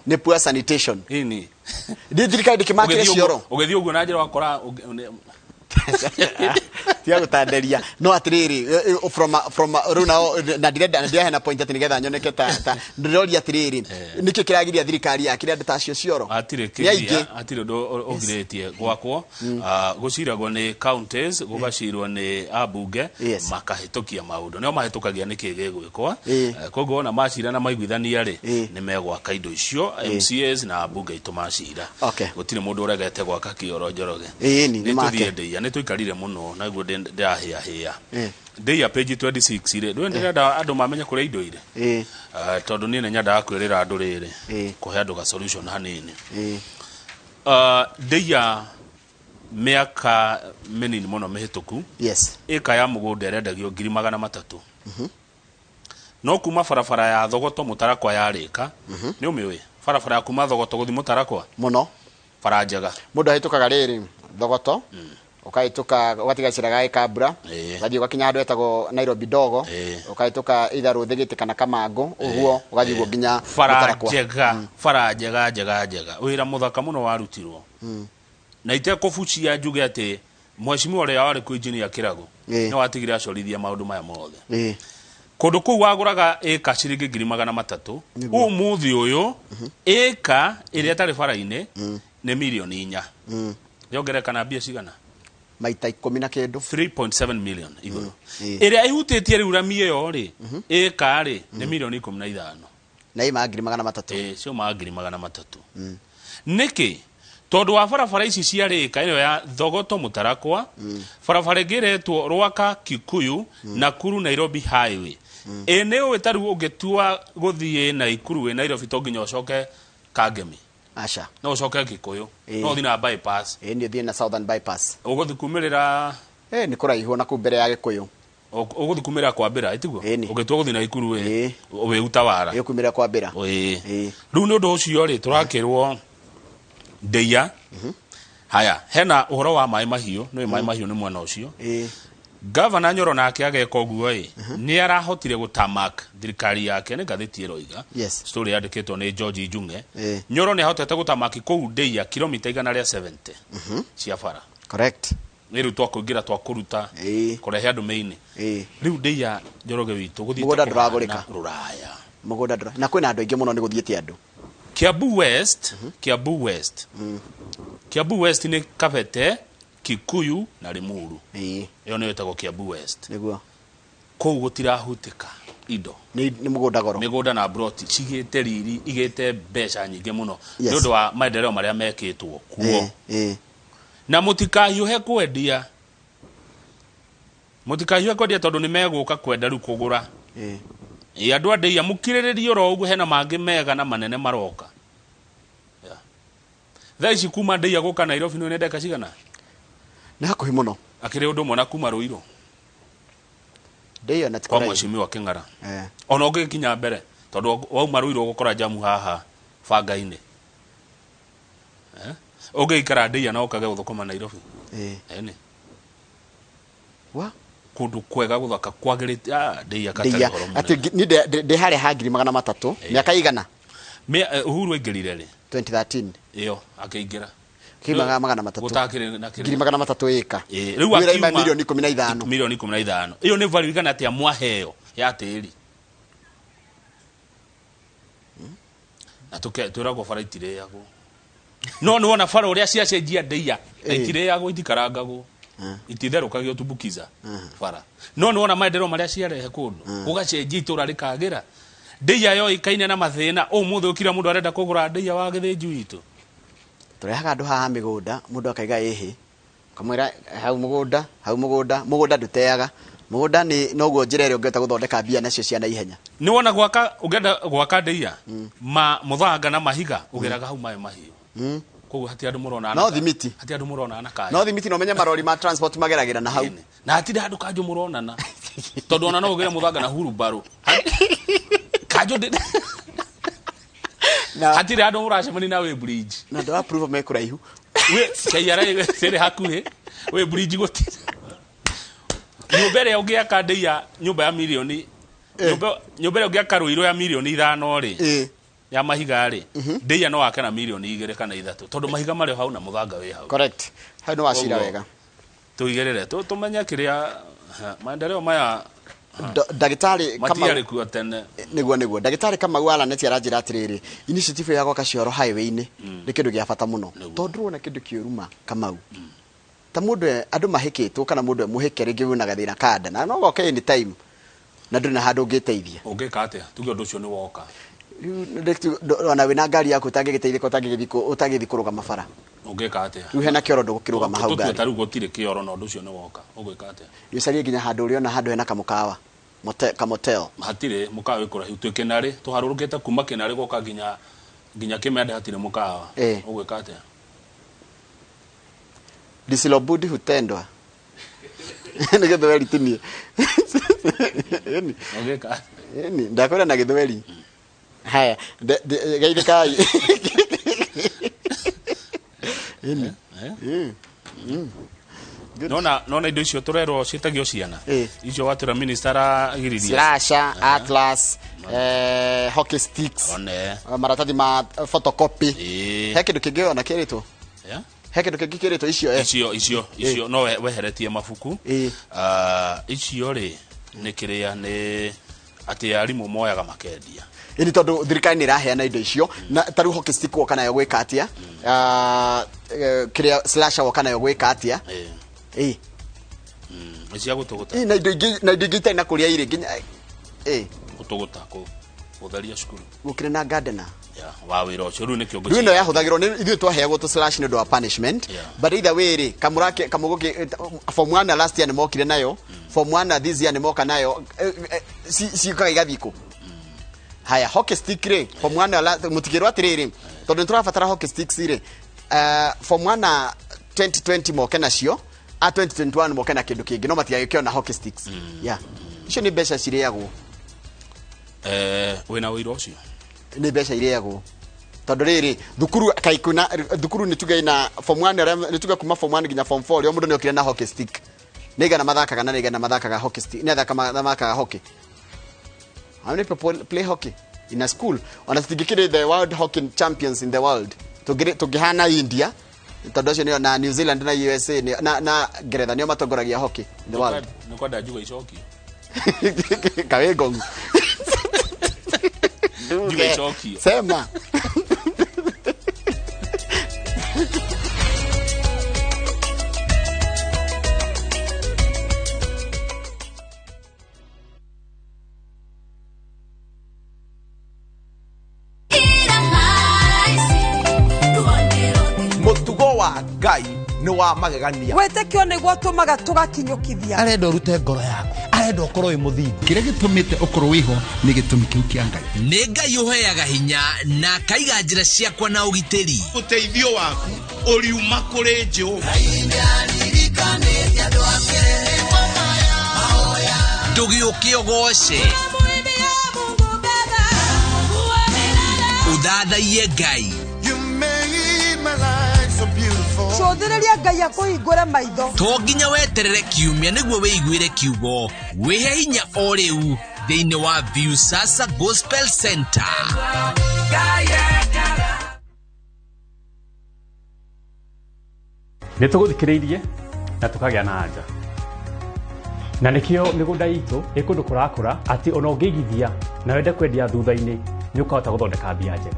nĩ poor sanitation. Ĩni. Ndĩ thirikari ndĩkĩmakĩre cioro. Ũgĩthiĩ ũguo na njĩra wakora tiga gũtanderia. No atĩrĩrĩ from rĩu nao na ndirenda ndiraheana point atĩ nĩgetha nyoneke ta ndĩroria atĩrĩrĩ nĩkĩ kĩragiria thirikari yakĩre andũ ta acio cioro? Hatirĩ kĩgiria, hatirĩ ũndũ ũgirĩtie gwakwo. Gũciragwo nĩ counties, gũgacirwo nĩ ambunge makahĩtũkia maũndũ. Nĩo mahĩtũkagia nĩkĩ gĩgwĩkwo. Koguo ona macira na maiguithania rĩ nĩ megwaka indo icio MCAs na ambunge aitũ macira. Gũtirĩ mũndũ ũregete gwaka kĩoro Njoroge. Nĩ tũthiĩ Ndeia, nĩ tũikarire mũno naguo ndĩrahĩahĩa. Ndeia page 26 rĩ ndũĩ ndĩrenda andũ mamenye kũrĩa indo irĩ. Tondũ niĩ nĩ nyendaga kwĩrĩra andũ rĩrĩ kũhe andũ ga solution hanini. Ndeia mĩaka mĩnini mũno mĩhĩtũku. Yes. Ĩka ya mũgũnda ĩrendagio 300,000. No kuma barabara ya Thogoto Mũtarakwa yarĩka. Nĩ ũmĩũĩ barabara ya kuma Thogoto gũthiĩ Mũtarakwa? Mũno. Bara njega. Mũndũ ahĩtũkaga rĩrĩ Thogoto ũkahĩtũka ũgatiga gacĩra ga Gĩkambura ũgathiĩ ũgakinya handũ hetagwo Nairobi Dogo ũkahĩtũka either Rũthĩgĩtĩ kana Kamangũ ũguo ũgathiĩ ũguo nginya Mũtarakwa. Bara njega, bara njega njega njega. Wĩra mũthaka mũno warutirwo. Na itekũbucia njuge atĩ mheshimiwa ũrĩa warĩ kũ engineer Kĩrago nĩ watigire acorithia maũndũ maya mothe. Kũndũ kũu wagũraga ĩka ciringi 300,000. Ũmũthĩ ũyũ ĩka ĩrĩa ĩtarĩ bara-inĩ nĩ 4 million. Yongerereka na mbia cigana? Maita 10 na kĩndũ. 3.7 million igũrũ. Ĩrĩa ĩhutĩtie rĩu rami ĩyo rĩ ĩka rĩ nĩ 15 milioni. Na ima 300,000. Cio ma 300,000. Nĩkĩ? Tondũ wa barabara ici ciarĩka ĩno ya Thogoto Mũtarakwa, barabara ĩngĩ ĩretwo Rwaka Kikuyu, Nakuru Nairobi Highway. Ĩ nĩ ũĩ ta rĩu ũngĩtua gũthiĩ Naikuru wĩ Nairobi to nginya ũcoke Kangemi. Aca. No ũcoke Gĩkũyũ. No ũthiĩ na bypass. Ĩ nĩ ũthiĩ na Southern bypass. Ũgũthiĩ kumĩrĩra nĩ kũraihu na kũu mbere ya Gĩkũyũ. Ũgũthiĩ kumĩrĩra Kwambĩra, ĩtiguo? Ũngĩtua gũthiĩ Naikuru ĩ wĩ Utawara. Ĩ ũkumĩrĩra Kwambĩra. Ĩ. Rĩu nĩ ũndũ ũcio rĩ tũrakĩrwo Ndeia. Haya, hena ũhoro wa maĩ mahiũ, nĩ maĩ mahiũ nĩ mwena ũcio. Gavana Nyoro nake ageka ũguo ĩ, nĩ arahotire gũtamak thirikari yake, nĩ ngathĩti ĩroiga. Yes. Story yandĩkĩtwo nĩ George Njung'e. Nyoro nĩ ahotete gũtamaki kũu Ndeia kilomita 170 cia bara. Correct. Nĩ rĩu twakũingĩra twakũruta kũrehe andũ mĩinĩ. Rĩu Ndeia Njoroge witũ gũthiĩte Mũgũnda ndũragũrĩka. Rũraya. Mũgũnda ndũra. Na kwĩna andũ aingĩ mũno nĩ gũthiĩte andũ. Kiambu West, Kiambu West. Kiambu West nĩ Kabete, Kikuyu na Limuru. Ĩyo nĩyo ĩtagwo Kiambu West. Nĩguo. Kũu gũtirahutĩka indo. Nĩ mũgũnda goro. Mĩgũnda na broti cigĩte riri, igĩte mbeca nyingĩ mũno. Nĩ ũndũ wa maendeleo marĩa mekĩtwo kuo. Na mũtikahiũhe kwendia. Mũtikahiũhe kwendia tondũ nĩ megũka kwenda rĩu kũgũra. Andũ a Ndeia mũkirĩrĩrie oro ũguo hena mangĩ mega na manene maroka. Thaa ici kuma Ndeia gũka Nairobi nĩ ndagĩka cigana? Nĩ hakuhĩ mũno. Akĩrĩ ũndũ ũmwe na kuma Ruiru. Ndeia na kwa mheshimiwa Kĩng'ara. Ona ũngĩkinya mbere tondũ wauma Ruiru ũgũkora jamu haha banga-inĩ. Ũngĩikara Ndeia na ũkage gũthũkũma Nairobi. Ĩni. Wa kũndũ kwega gũthaka kwagĩrĩte Ndeia katarĩ ũhoro mũnene. Atĩ ni ndĩ harĩa ha 300,000 mĩaka igana. Uhuru aingĩrire rĩ? 2013. Ĩyo akĩingĩra. 300,000. Gũtakĩrĩ na kĩrĩ. 300,000 ĩka. Rĩu akiuma milioni 15. Milioni 15. Ĩyo nĩ value igana atĩa mwaheo ya tĩri. Na twĩragwo bara itirĩagwo. No nĩ wona bara ũrĩa ciacenjia Ndeia na itirĩagwo itikarangagwo. Ititherũkagio tumbukiza bara. No nĩ wona maendeleo marĩa ciarehe kũndũ. Gũgacenjia itũra rĩkagĩra. Ndeia yoĩkaine na mathĩna ũmũthĩ ũkira mũndũ arenda kũgũra Ndeia wa Gĩthĩnju witũ. Tũrehaga andũ haha mĩgũnda mũndũ akaiga ĩhĩ kamwĩra hau mũgũnda hau mũgũnda mũgũnda ndũteaga mũgũnda nĩ noguo njĩra ĩrĩa ũngĩhota gũthondeka mbia nacio cia naihenya. Nĩ wona gwaka ũngĩenda gwaka Ndeia ma mũthanga na mahiga ũgeraga hau maĩ mahiũ. Koguo hatirĩ andũ mũronana. No thimiti. Hatirĩ andũ mũronana kaya. No thimiti no menye marori ma transport mageragĩra na hau. Na hatirĩ handũ kanjũ mũronana. Tondũ ona no ũgere mũthanga na hurumbarũ. Kanjũ ndĩ hatirĩ handũ mũracemania na wĩ bridge. Na andũ a approve me kũraihu. Wĩ KRA ĩrĩ hakuhĩ wĩ bridge gũtirĩ. Nyũmba ĩrĩa ũngĩaka Ndeia nyũmba ya milioni nyũmba ĩrĩa ũngĩaka Ruiru ya milioni 5 rĩ ya mahiga rĩ Ndeia no wake na milioni 2 kana 3 tondũ mahiga marĩ hau na mũthanga wĩ hau. Correct. Hau nĩ wacira wega. Tũigĩrĩre tũmenye kĩrĩa maendeleo maya Ndagĩtarĩ Kamau matiarĩ kuo tene. Nĩguo ndagĩtarĩ Kamau Alaneti aranjĩra atĩrĩrĩ initiative ya gwaka cioro highway-inĩ nĩ kĩndũ gĩa bata mũno tondũ wona kĩndũ kĩũruma Kamau ta mũndũ andũ mahĩkĩtwo kana mũndũ mũhĩke rĩngĩ wĩna gathĩna ka nda na no goke any time na ndũrĩ na handũ ũngĩteithia. Ũngĩka atĩa tuge ũndũ ũcio nĩ woka? Rĩu ona wĩna ngari yaku ũtangĩgĩteithĩka ũtangĩgĩthiĩ kũrũgama bara. Ũngĩka atĩa? Rĩu hena kĩoro ndũgũkĩrũgama hau ngari. Tũtue ta rĩu gũtirĩ kĩoro na ũndũ ũcio nĩ woka. Ũgwĩka atĩa? Ũcarie nginya handũ ũrĩona handũ hena kamũkawa. Kamotel. Hatirĩ mũkawa wĩ kũraihu twĩ Kĩnarĩ tũharũrũkĩte kuma Kĩnarĩ gũka nginya Kĩmende hatirĩ mũkawa. Ũgwĩka atĩa? Lisilobudi hutendwa. Nĩ gĩthweri tinie. Ũgwĩka? Ĩni ndakwĩra na gĩthweri. Haya, geithĩkai. Ĩni. Nona indo icio tũrerwo ciĩtagio ciana. Icio watwĩra minister aragiririe. Slasher, Atlas, hockey sticks. Maratathi ma photocopy. He kĩndũ kĩngĩ ona kĩrĩtwo? He kĩndũ kĩngĩ kĩrĩtwo icio Icio no weheretie mabuku. Icio rĩ nĩ kĩrĩa nĩ atĩ arimũ moyaga makendia. Ĩni tondũ thirikari nĩ ĩraheana indo icio na ta rĩu hockey stick woka nayo gwĩka atĩa? Kĩrĩa slasher woka nayo gwĩka atĩa? Cia gũtũgũta. Na indo ingĩ na indo ingĩ itarĩ na kũrĩa irĩ nginya gũtũgũta gũtheria cukuru. Gũkĩrĩ na gardener. Wa wĩra ũcio rĩu nĩkĩo Rĩu ĩno yahũthagĩrwo nĩ ithuĩ twaheagwo tũ slash nĩ ũndũ wa punishment. But either way rĩ kamũrake kamũgũkĩ form 1 last year nĩ mokire nayo, form 1 this year nĩ moka nayo. Ciũkaga igathiĩ kũ? Haya, hockey stick rĩ, form 1 mũtigĩrwo atĩrĩrĩ, tondũ nĩ tũrabatara hockey sticks rĩ, form 1 na 2020 moke nacio, a 2021 moke na kĩndũ kĩngĩ, no matigagĩũke ona hockey sticks. Yeah, icio nĩ mbeca cirĩagwo. Wĩna ũira ũcio? Nĩ mbeca irĩagwo, tondũ rĩrĩ, thukuru kaĩ kwĩna thukuru, nĩ tuge ina form 1 arĩa nĩ tuge kuma form 1 nginya form 4, o mũndũ nĩ okire na hockey stick, nĩ igana mathakaga na nĩ igana mathakaga hockey stick, nĩ athaka mathakaga hockey. How many people play hockey in a school? Ona tũtingĩkĩrĩ the world hockey champions in the world. Tũngĩhana India, tondũ acio nĩo na New Zealand na USA na Ngeretha nĩo matongoragia hockey in the world. Nĩ kwenda njuga icokio. Kawe ngongu. Njuga icokio. Sema. Mũtugo wa Ngai nĩ wa magegania. Wĩtĩkio nĩguo tũmaga tũgakinyũkithia. Arenda ũrute ngoro yaku, arenda ũkorwo wĩ mũthingu. Kĩrĩa gĩtũmĩte ũkorwo wĩho nĩ gĩtũmi kĩu kĩa Ngai. Nĩ Ngai ũheaga hinya na akaiga njĩra ciakwa na ũgitĩri. Ũteithio waku ũriuma kũrĩ Jehova. Ndũgĩũke ũgoce, ũthathaiye Ngai. You made my life so beautiful. Cũthĩrĩria Ngai akũhingũre maitho. To nginya weterere kiumia nĩguo wĩiguĩre kiugo. Wĩhe hinya o rĩu thĩinĩ wa Viusasa Gospel Center. Nä tå gå thikä rä irie na tå kagä a na anja, na nĩkĩo mĩgũnda itũ ĩ kũndũ kũrakũra atĩ ona ũngĩigithia na wende kwendia thutha-inĩ, nĩ ũkahota gũthondeka mbia njega.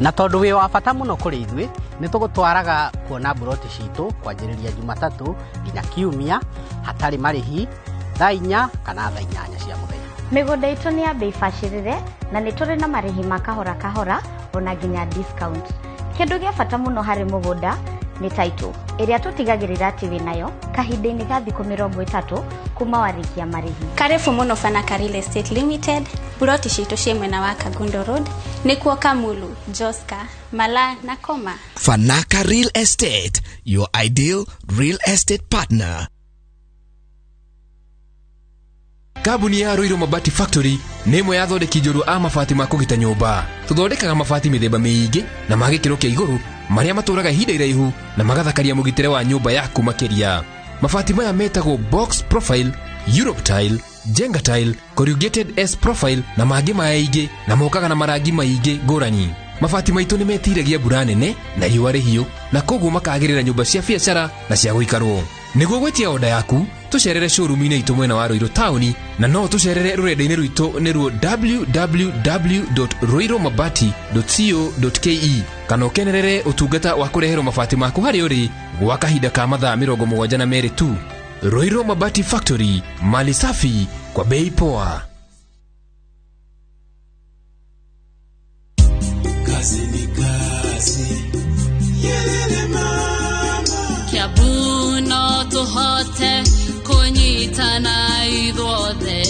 Na tondũ wĩ wa bata mũno kũrĩ ithuĩ, nĩ tũgũtwaraga kuona mburoti citũ kwanjĩrĩria Jumatatũ nginya Kiumia, hatarĩ marĩhi, thaa 4 kana thaa 8 cia mũthenya. Mĩgũnda itũ nĩ ya bei bacĩrĩre na nĩ tũrĩ na marĩhi ma kahora kahora ona nginya discount. Kĩndũ gĩa bata mũno harĩ mũgũnda nĩ title, ĩrĩa tũtigagĩrĩra atĩ wĩnayo kahinda-inĩ ga thikũ 30 kuma warĩkia marĩhi. Karibu mũno Fanaka Real Estate Limited. Buroti citũ ciĩ mwena wa Kangundo Road, nĩkuo Kamulu, Joska, Mala na Koma. Fanaka Real Estate, your ideal real estate partner. Kambuni ya Ruiru Mabati Factory nĩ ĩmwe ya athondeki njorua a mabati ma kũgita nyũmba. Tũthondekaga mabati mĩthemba mĩingĩ na ma gĩkĩro kĩa igũrũ, marĩa matũraga ihinda iraihu na magathakaria mũgitĩre wa nyũmba yaku makĩria. Mabati maya metagwo box profile, Europe tile, Jenga tile, corrugated S profile na mangĩ maingĩ, na mokaga na marangi maingĩ ngũrani. Mabati maitũ nĩ metiragia mbura nene na riũa rĩhiũ, na koguo makagĩrĩra nyũmba cia biacara na cia gũikarwo. Nĩguo gwĩtia oda yaku, tũcerere showroom-inĩ itũ mwena wa Ruiru taũni, na no tũcerere rũrenda-inĩ rwitũ nĩruo www.ruirumabati.co.ke, kana ũkenerere ũtungata wa kũreherwo mabati maku harĩa ũrĩ gwa kahinda ka mathaa 72 tu. Ruiru Mabati Factory, mali safi kwa bei poa. Kazi ni kazi. Yelele mama. Kiambu no tũhote kũnyitana ithuothe,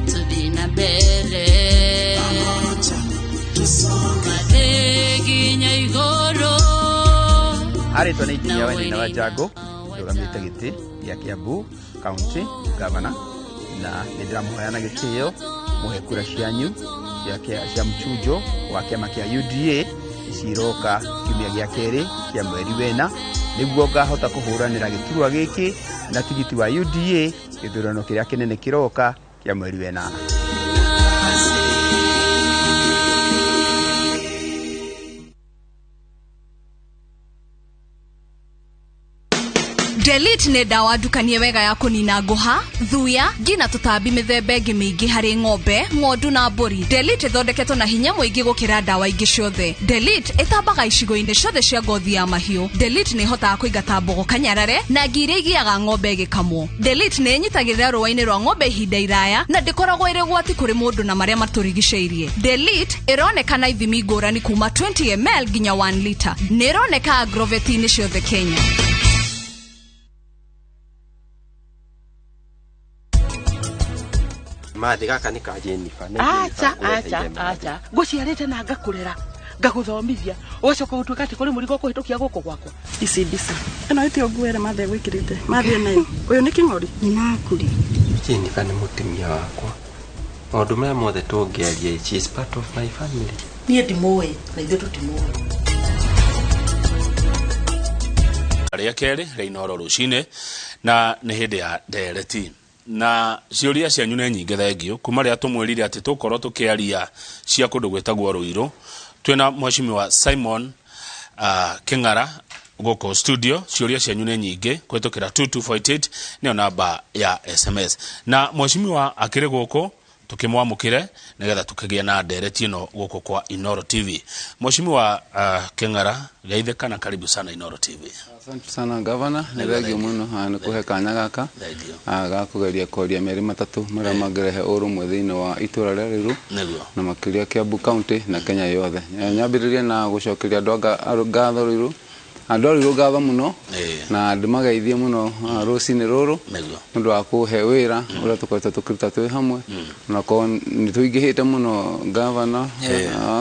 tũthiĩ na mbere, tũthiĩ nginya igũrũ. Arĩtwa nĩ Injinia Wainaina wa Njango, ndũgamĩte gĩtĩ gĩa Kiambu County Governor, na nĩ ndĩramũhoya na gĩtĩo mũhe kura cianyu cia mchujo wa kĩama kĩa UDA ciroka kiumia gĩa kerĩ kĩa mweri wena, nĩguo ngahota kũhũranĩra gĩturwa gĩkĩ na tigiti wa UDA gĩthurano kĩrĩa kĩnene kĩroka kĩa mweri wenana. Delete nĩ ndawa ndukanie wega ya kũnina ngũha, thuya, ngi na tũtambi mĩthemba ĩngĩ mĩingĩ harĩ ng'ombe, ng'ondu na mbũri. Delete ĩthondeketwo na hinya mũingĩ gũkĩra ndawa ingĩ ciothe. Delete ĩtambaga icigo-inĩ ciothe cia ngothi ya mahiũ. Delete nĩ ĩhotaga kũingata mbogo kanyarare na ngi iria igiaga ng'ombe ĩgĩkamwo. Delete nĩ ĩnyitagĩrĩra rũa-inĩ rwa ng'ombe ihinda iraya na ndĩkoragwo ĩrĩ ũgwati kũrĩ mũndũ na marĩa matũrigicĩirie. Delete ĩroneka na ithimi ngũrani kuma 20 ml nginya 1 liter. Nĩ ĩroneka agroveti-inĩ ciothe Kenya. Mathi gaka nĩ ka Jennifer. Acha acha acha. Nguciarĩte na ngakũrera. Ngaguthomithia. Ugacoka gũtuĩka atĩ kũrĩ mũrigo ũkũhĩtũkia gũkũ gwakwa. Ici mbica. Ĩno ĩtĩ nguo ĩrĩa Mathe gwĩkĩrĩte. Mathe nayo. Ũyũ nĩ kĩng'ori. Nyina akuri. Jennifer nĩ mũtumia wakwa. Maũndũ marĩa mothe tũngĩaria, she is part of my family. Niĩ ndimũĩ na ithuĩ tũtimũĩ. Rĩa kerĩ rĩa Inooro rũcinĩ na nĩ hĩndĩ ya ndereti na ciũria cianyu nĩ nyingĩ thengio kuma rĩrĩa tũmwĩrire atĩ tũkorwo tũkĩaria cia kũndũ gwĩtagwo Ruiru. Twĩna mheshimiwa Simon King'ara gũkũ studio. Ciũria cianyu nĩ nyingĩ kũhĩtũkĩra 2248 nĩyo namba ya SMS na mheshimiwa akĩrĩ gũkũ tukimwamukire nigetha tukigie na ndereti ino guku kwa Inooro TV. Mheshimiwa King'ara, geithĩka na karibu sana Inooro TV. Asante sana governor, nĩ thengio mũno nĩ kũhe kanya gaka ga kũgeria kwaria mĩeri matatũ marĩa mangĩrehe ũrũmwe thĩinĩ wa itũra rĩa Ruiru na makĩria Kiambu County na Kenya yothe. Nyambĩrĩrie na gũcokeria andũ a ngatho Ruiru, andũ a Ruiru ngatho mũno na ndĩmageithie mũno rũcinĩ rũrũ nĩ ũndũ wa kũhe wĩra ũrĩa tũkoretwo tũkĩruta twĩ hamwe, onakorwo nĩ tũingĩhĩte mũno gavana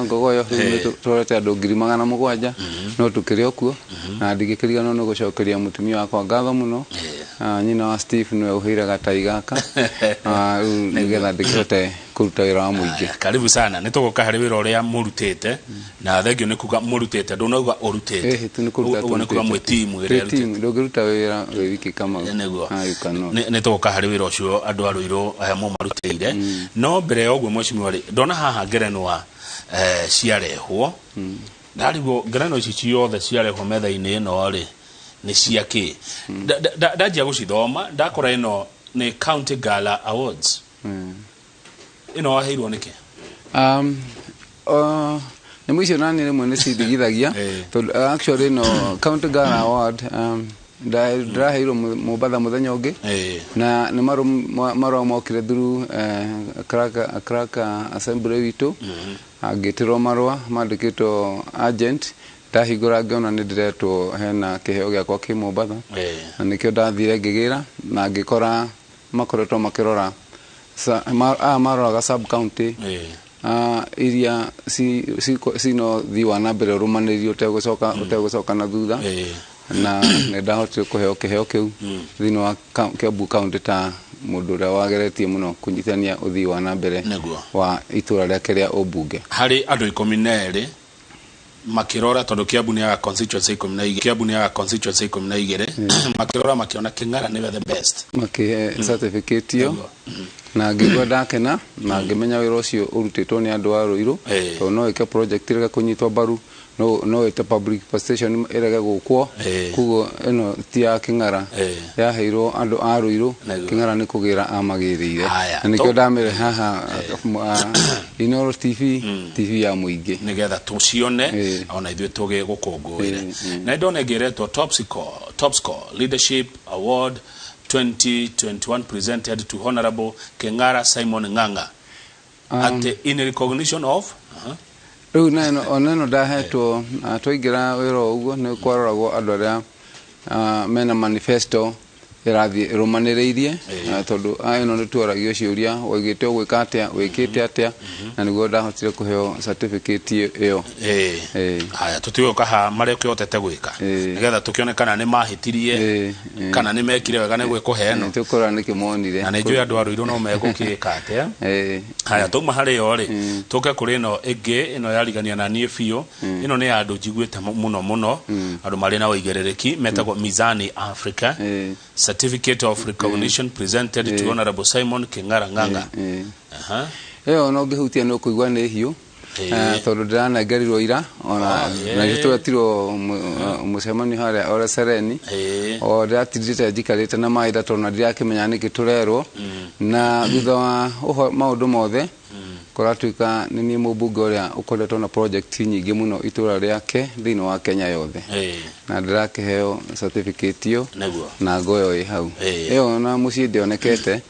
Ngogoyo, rĩu tũrorete andũ 700,000 no tũkĩrĩ o kuo, na ndingĩkĩriganĩrwo nĩ gũcokeria mũtumia wakwa ngatho mũno, nyina wa Steve nĩwe ũheire gatai gaka rĩu nĩgetha ndĩkĩhote kũruta wĩra wa mũingĩ. Karibu sana. Nĩ tũgũka harĩ wĩra ũrĩa mũrutĩte na thengio nĩ kuga mũrutĩte, ndũnauga ũrutĩte, ũguo nĩ kuga mwĩ timu ĩrĩa ĩrutĩte. Ndũngĩruta wĩra wĩ wiki Kamau. Nĩguo nĩ tũgũka harĩ wĩra ũcio andũ a Ruiru mũmarutĩire. No mbere ya ũguo mheshimiwa rĩ, ndona haha ngerenwa ciarehwo, ndarigwo ngerenwa ici ciothe ciarehwo metha-inĩ ĩno rĩ nĩ cia kĩ? Ndanjia gũcithoma ndakora ĩno nĩ County Gala Awards. Ĩno waheirwo nĩkĩ? Nyamũ icio nani rĩmwe nĩ cindigithagia tondũ actually no County Gala Award ndĩraheirwo Mombatha mũthenya ũngĩ na nĩ marũa mokire through clerk assembly witũ, ngĩtĩrwo marũa mandĩkĩtwo agent, ndahingũra ngĩona nĩ ndĩretwo hena kĩheo gĩakwa kĩ Mombatha na nĩkĩo ndathire ngĩgĩra na ngĩkora makoretwo makĩrora maroraga sub county iria cino thii wa na mbere ũrũmanĩrĩrio ũtegũcoka na thutha, na nĩ ndahotire kũheo kĩheo kĩu thĩinĩ wa Kiambu County ta mũndũ ũrĩa wageretie mũno kũnyitithania ũthii wa na mbere wa itũra rĩake rĩa ũmbunge. Harĩ andũ 12 makĩrora, tondũ Kiambu nĩ ya constituency 12, Kiambu nĩ ya constituency 12, makĩrora makĩona King'ara nĩwe the best, makĩhe certificate ĩyo na ngĩigua ndakena na ngĩmenya wĩra ũcio ũrutĩtwo nĩ andũ a Ruiru, tondũ no ĩke project ĩrege kũnyitwo mbaru, no ĩte public participation ĩrege gũkwo, koguo ĩno ti ya King'ara, yaheirwo andũ a Ruiru. King'ara nĩ kũgĩra amagĩrĩire na nĩkĩo ndamĩre haha Inooro TV, TV ya mũingĩ nĩgetha tũcione ona ithuĩ tũgĩgũkũngũĩre. Na ndona ĩngĩ ĩretwo Top Score Leadership Award 2021 presented to Honorable King'ara Simon Ng'ang'a at in recognition of rĩu ona ĩno ndahetwo twaingĩra wĩra ũguo nĩ kwaroragwo andũ arĩa mena manifesto ĩrathiĩ ĩrũmanĩrĩirie, tondũ ĩno nĩ tuoragio ciũria waigĩte ũgwĩka atĩa, wĩkĩte atĩa, na nĩguo ndahotire kũheo certificate ĩyo. Haya, tũtigũka haha marĩa ũkĩhotete gwĩka nĩgetha tũkĩone kana nĩ mahĩtirie kana nĩ mekire wega nĩ gwĩkũhe ĩno, tũkũrora nĩkĩ monire, na nĩ njũĩ andũ a Ruiru no megũkĩka atĩa. Haya, twauma harĩ yo rĩ, tũke kũrĩ ĩno ĩngĩ, ĩno yarigania na niĩ biũ. Ĩno nĩ ya andũ njiguĩte mũno mũno, andũ marĩ na ũigĩrĩrĩki, metagwo Mizani Africa. Certificate of recognition presented to Honorable Simon King'ara Ng'ang'a. Ĩyo no ngĩhutia nĩ ũkũigua nĩ hiũ tondũ ndĩranengerirwo ira ona na twetirwo mũcemanio harĩa Ole Sereni, o ndĩratindĩte njikarĩte na maĩ tondũ na ndirakĩmenya nĩkĩ tũrerwo, na thutha wa maũndũ mothe Kũratuĩka nĩ niĩ mũmbunge ũrĩa ũkoretwo na project nyingĩ mũno itũra rĩake thĩinĩ wa Kenya yothe. Na ndĩrakĩheo certificate ĩyo na ngoyo ĩ hau. Ĩyo na mũciĩ ndĩonekete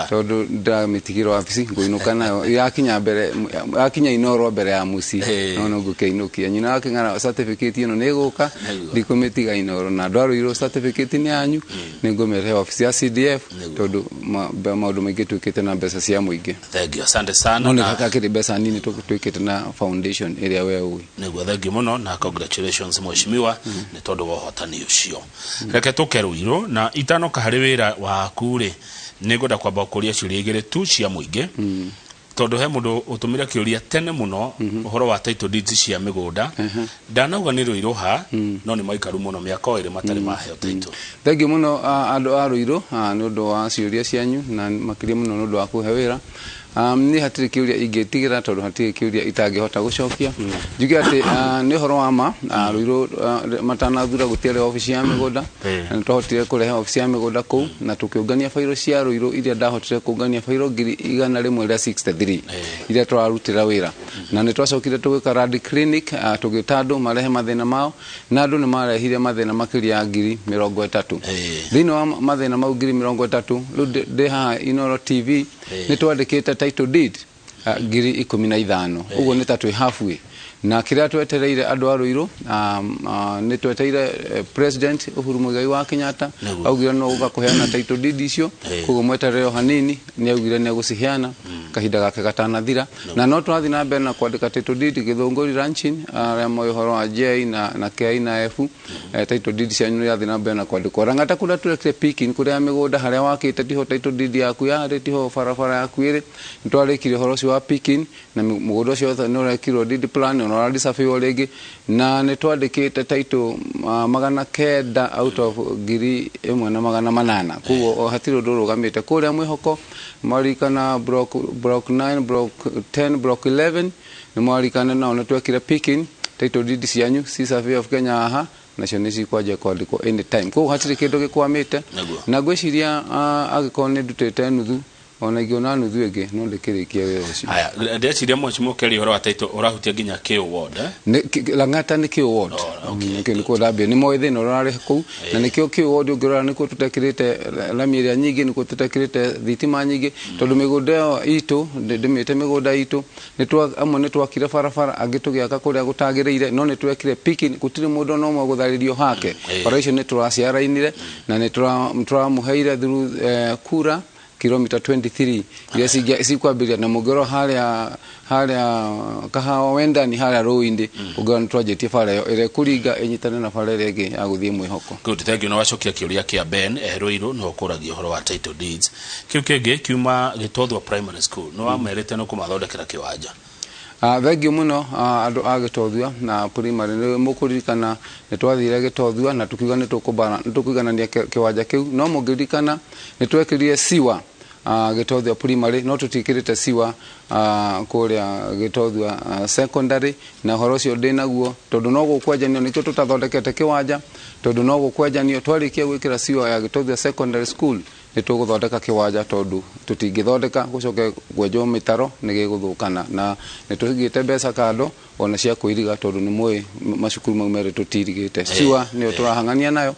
tondũ ndĩramĩtigire wabici ngũinũka nayo yakinya mbere yakinya Inooro mbere ya mũciĩ no no ngũkĩinũkia. Nyina wa Kĩng'ara certificate ĩno nĩ ĩgũka ndikũmĩtiga Inooro na ndwarũirwo certificate nĩ yanyu nĩ ngũmĩrehe wabici ya CDF tondũ maũndũ maingĩ twĩkĩte na mbeca cia mũingĩ. Thank you, asante sana. No nĩ hakakĩrĩ mbeca nini twĩkĩte na foundation ĩrĩa we ũĩ. Nĩguo, thank you mũno na congratulations mheshimiwa nĩ tondũ wa ũhotani ũcio. Reke tũke Ruiru na itanoka harĩ wĩra waku rĩ nĩ ngwenda kwamba kũria ciũria igĩrĩ tu cia mũingĩ. Tondũ he mũndũ ũtũmire kĩũria tene mũno ũhoro wa title deeds cia mĩgũnda. Ndanauga nĩ Ruiru ha no nĩ maikaru mũno mĩaka ĩrĩ matarĩ maheo title. Thank you mũno andũ a Ruiru nĩ ũndũ wa ciũria cianyu na makĩria mũno nĩ ũndũ wa kũhe wĩra. Niĩ hatirĩ kĩũria ingĩtigĩra tondũ hatirĩ kĩũria itangĩhota gũcokia. Njuge atĩ nĩ ũhoro wa ma Ruiru matanathura gũtiarĩ obici ya mĩgũnda na nĩtwahotire kũrehe obici ya mĩgũnda kũu na tũkĩũngania bairo cia Ruiru iria ndahotire kũngania bairo 163 iria tũrarutĩra wĩra. Na nĩtwacokire tũgĩka Rad Clinic tũgĩta andũ marehe mathĩna mao na andũ nĩmarehire mathĩna makĩria ya 30,000. Thĩinĩ wa mathĩna mau 30,000 rĩu ndĩ haha Inooro TV nĩtwandĩkĩte title deed 15,000 ũguo nĩ ta twĩ halfway. Na kĩrĩa twetereire andũ a Ruiru nĩ twetereire President Uhuru Muigai wa Kenyatta augire no gũka kũheana title deed icio koguo mweterere o hanini nĩ augire nĩ egũciheana kahinda gake gatanathira. Na no tũrathiĩ na mbere na kwandĩka title deed Gĩthũngũri Ranching arĩa moĩ ũhoro wa J na K na F title deed cianyu nĩ irathiĩ na mbere na kwandĩkwo. Rang'ata kũrĩa tũrekire picking kũrĩa mĩgũnda harĩa wakĩte tiho title deed yaku yarĩ tiho barabara yaku ĩrĩ nĩ twarĩkirie ũhoro ũcio wa picking na mũgũnda ũcio wothe nĩ ũrekirwo deed plan ona ũradisappear rĩngĩ na nĩ twandĩkĩte title 900 out of 1,800 koguo hatirĩ ũndũ ũrũgamĩte. Kũrĩa mwĩhoko mwarikana block 9 block 10 block 11 nĩ mwarikana nao nĩ twekire picking title deed cianyu ci Survey of Kenya haha nacio nĩ cikwanjia kwandĩkwo anytime koguo hatirĩ kĩndũ gĩkwamĩte. Na ngwĩciria angĩkorwo nĩ ndutĩte nuthu ona ingĩona nuthu ĩngĩ no ndĩkĩrĩkie wĩra ũcio. Haya, ndĩreciria mheshimiwa Kelly ũhoro wa title ũrahutia nginya K ward Lang'ata nĩ K ward. Nĩkuo ndambia nĩ moĩ thĩna ũrĩa ũrarĩ kũu na nĩkĩo K ward ũngĩrora nĩkuo tũtekĩrĩte lami ĩrĩa nyingĩ nĩkuo tũtekĩrĩte thitima nyingĩ tondũ mĩgũnda ĩyo itũ ndĩmĩte mĩgũnda itũ amwe nĩ twakire barabara angĩ tũgĩaka kũrĩa gũtagĩrĩire no nĩ twekire picking gũtirĩ mũndũ ona ũmwe gũtharĩrio hake. Bara icio nĩ tũraciarainire na nĩ tũramũheire through kura kilomita 23 iria cikwambĩrĩria na mũngĩrora harĩa Kahawa Wendani harĩa Rũĩ-inĩ ũngĩrora nĩ twanjĩtie bara ĩyo ĩrĩa ĩkũringa ĩnyitane na bara ĩrĩa ĩngĩ ya gũthiĩ mwĩhoko. Good, thank you. Na wacokia kĩũria kĩa Ben Ruiru nĩho ũkũragia ũhoro wa title deeds. Kĩu kĩngĩ kiuma Gĩtothua Primary School nĩ wamerĩte nĩ kũmathondekera kĩwanja. Thank you mũno andũ a Gĩtothua na primary nĩ mũkũririkana nĩ twathire Gĩtothua na tũkiuga nĩ tũkũiganania kĩwanja kĩu no mũngĩririkana nĩ twekĩrire siwa Gĩtothua primary no tũtikĩrĩte siwa kũrĩa Gĩtothua secondary na ũhoro ũcio ndĩ naguo tondũ no gũkwenjanio nĩkĩo tũtathondekete kĩwanja tondũ no gũkwenjanio twarĩkia gwĩkĩra siwa ya Gĩtothua secondary school nĩ tũgũthondeka kĩwanja tondũ tũtingĩthondeka gũcoke kwenjwo mĩtaro nĩ gĩgũthũkana na nĩ tũigĩte mbeca kando ona cia kũiriga tondũ nĩ mũĩ macukuru mau merĩ tũtirigĩte. Siwa nĩyo tũrahang'ania nayo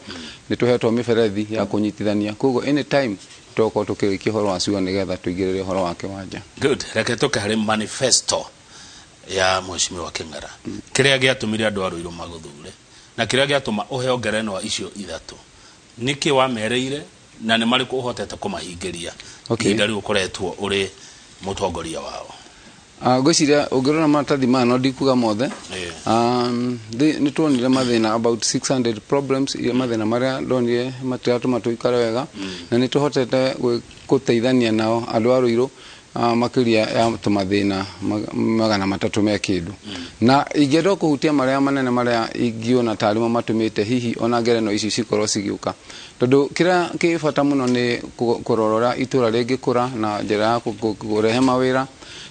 nĩ tũhetwo mĩberethi ya kũnyitithania koguo anytime tũgũkorwo tũkĩrĩkia ũhoro wa siwa nĩgetha tũigĩrĩre ũhoro wa kĩwanja. Good, reke tũke harĩ manifesto ya mheshimiwa Kĩng'ara kĩrĩa gĩatũmire andũ a Ruiru magũthure na kĩrĩa gĩatũma ũheo ngerenwa icio ithatũ nĩkĩ wamereire na nĩ marĩkũ ũhotete kũmahingĩria ihinda rĩu ũkoretwo ũrĩ mũtongoria wao? Ngwĩciria ũngĩrora maratathi maya no ndikuga mothe. Nĩ tuonire mathĩna about 600 problems iria mathĩna marĩa ndonire matiratũma tũikare wega na nĩ tũhotete gũteithania nao andũ a Ruiru makĩria ya tũmathĩna 300 me kĩndũ. Na ingĩenda kũhutia marĩa manene marĩa ingĩona tarĩ mo matũmĩte hihi ona ngerenwa ici cikorwo cigĩũka tondũ kĩrĩa kĩ bata mũno nĩ kũrora itũra rĩngĩkũra na njĩra ya kũrehe mawĩra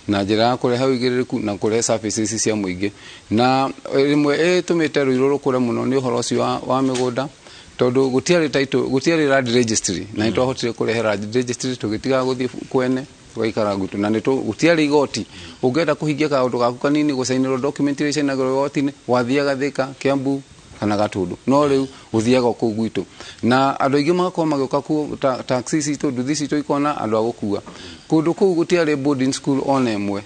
na njĩra ya kũrehe ũigĩrĩrĩku na kũrehe services cia mũingĩ. Na rĩmwe ĩtũmĩte Ruiru rũkũre mũno nĩ ũhoro ũcio wa mĩgũnda tondũ gũtiarĩ title gũtiarĩ land registry na nĩ twahotire kũrehe land registry tũgĩtiga gũthiĩ kwene Tũgaikara gwitũ na nĩ gũtiarĩ igoti. Ũngĩenda kũhingia kaũndũ gaku kanini gũcainĩrwo document iria icainagĩrwo igoti-inĩ, wathiaga Thika, Kiambu kana Gatundu. No rĩu ũthiaga o kũu gwitũ. Na andũ aingĩ magakorwo magĩũka kuo, taxi citũ, nduthi citũ ikona andũ a gũkua. Kũndũ kũu gũtiarĩ boarding school ona ĩmwe.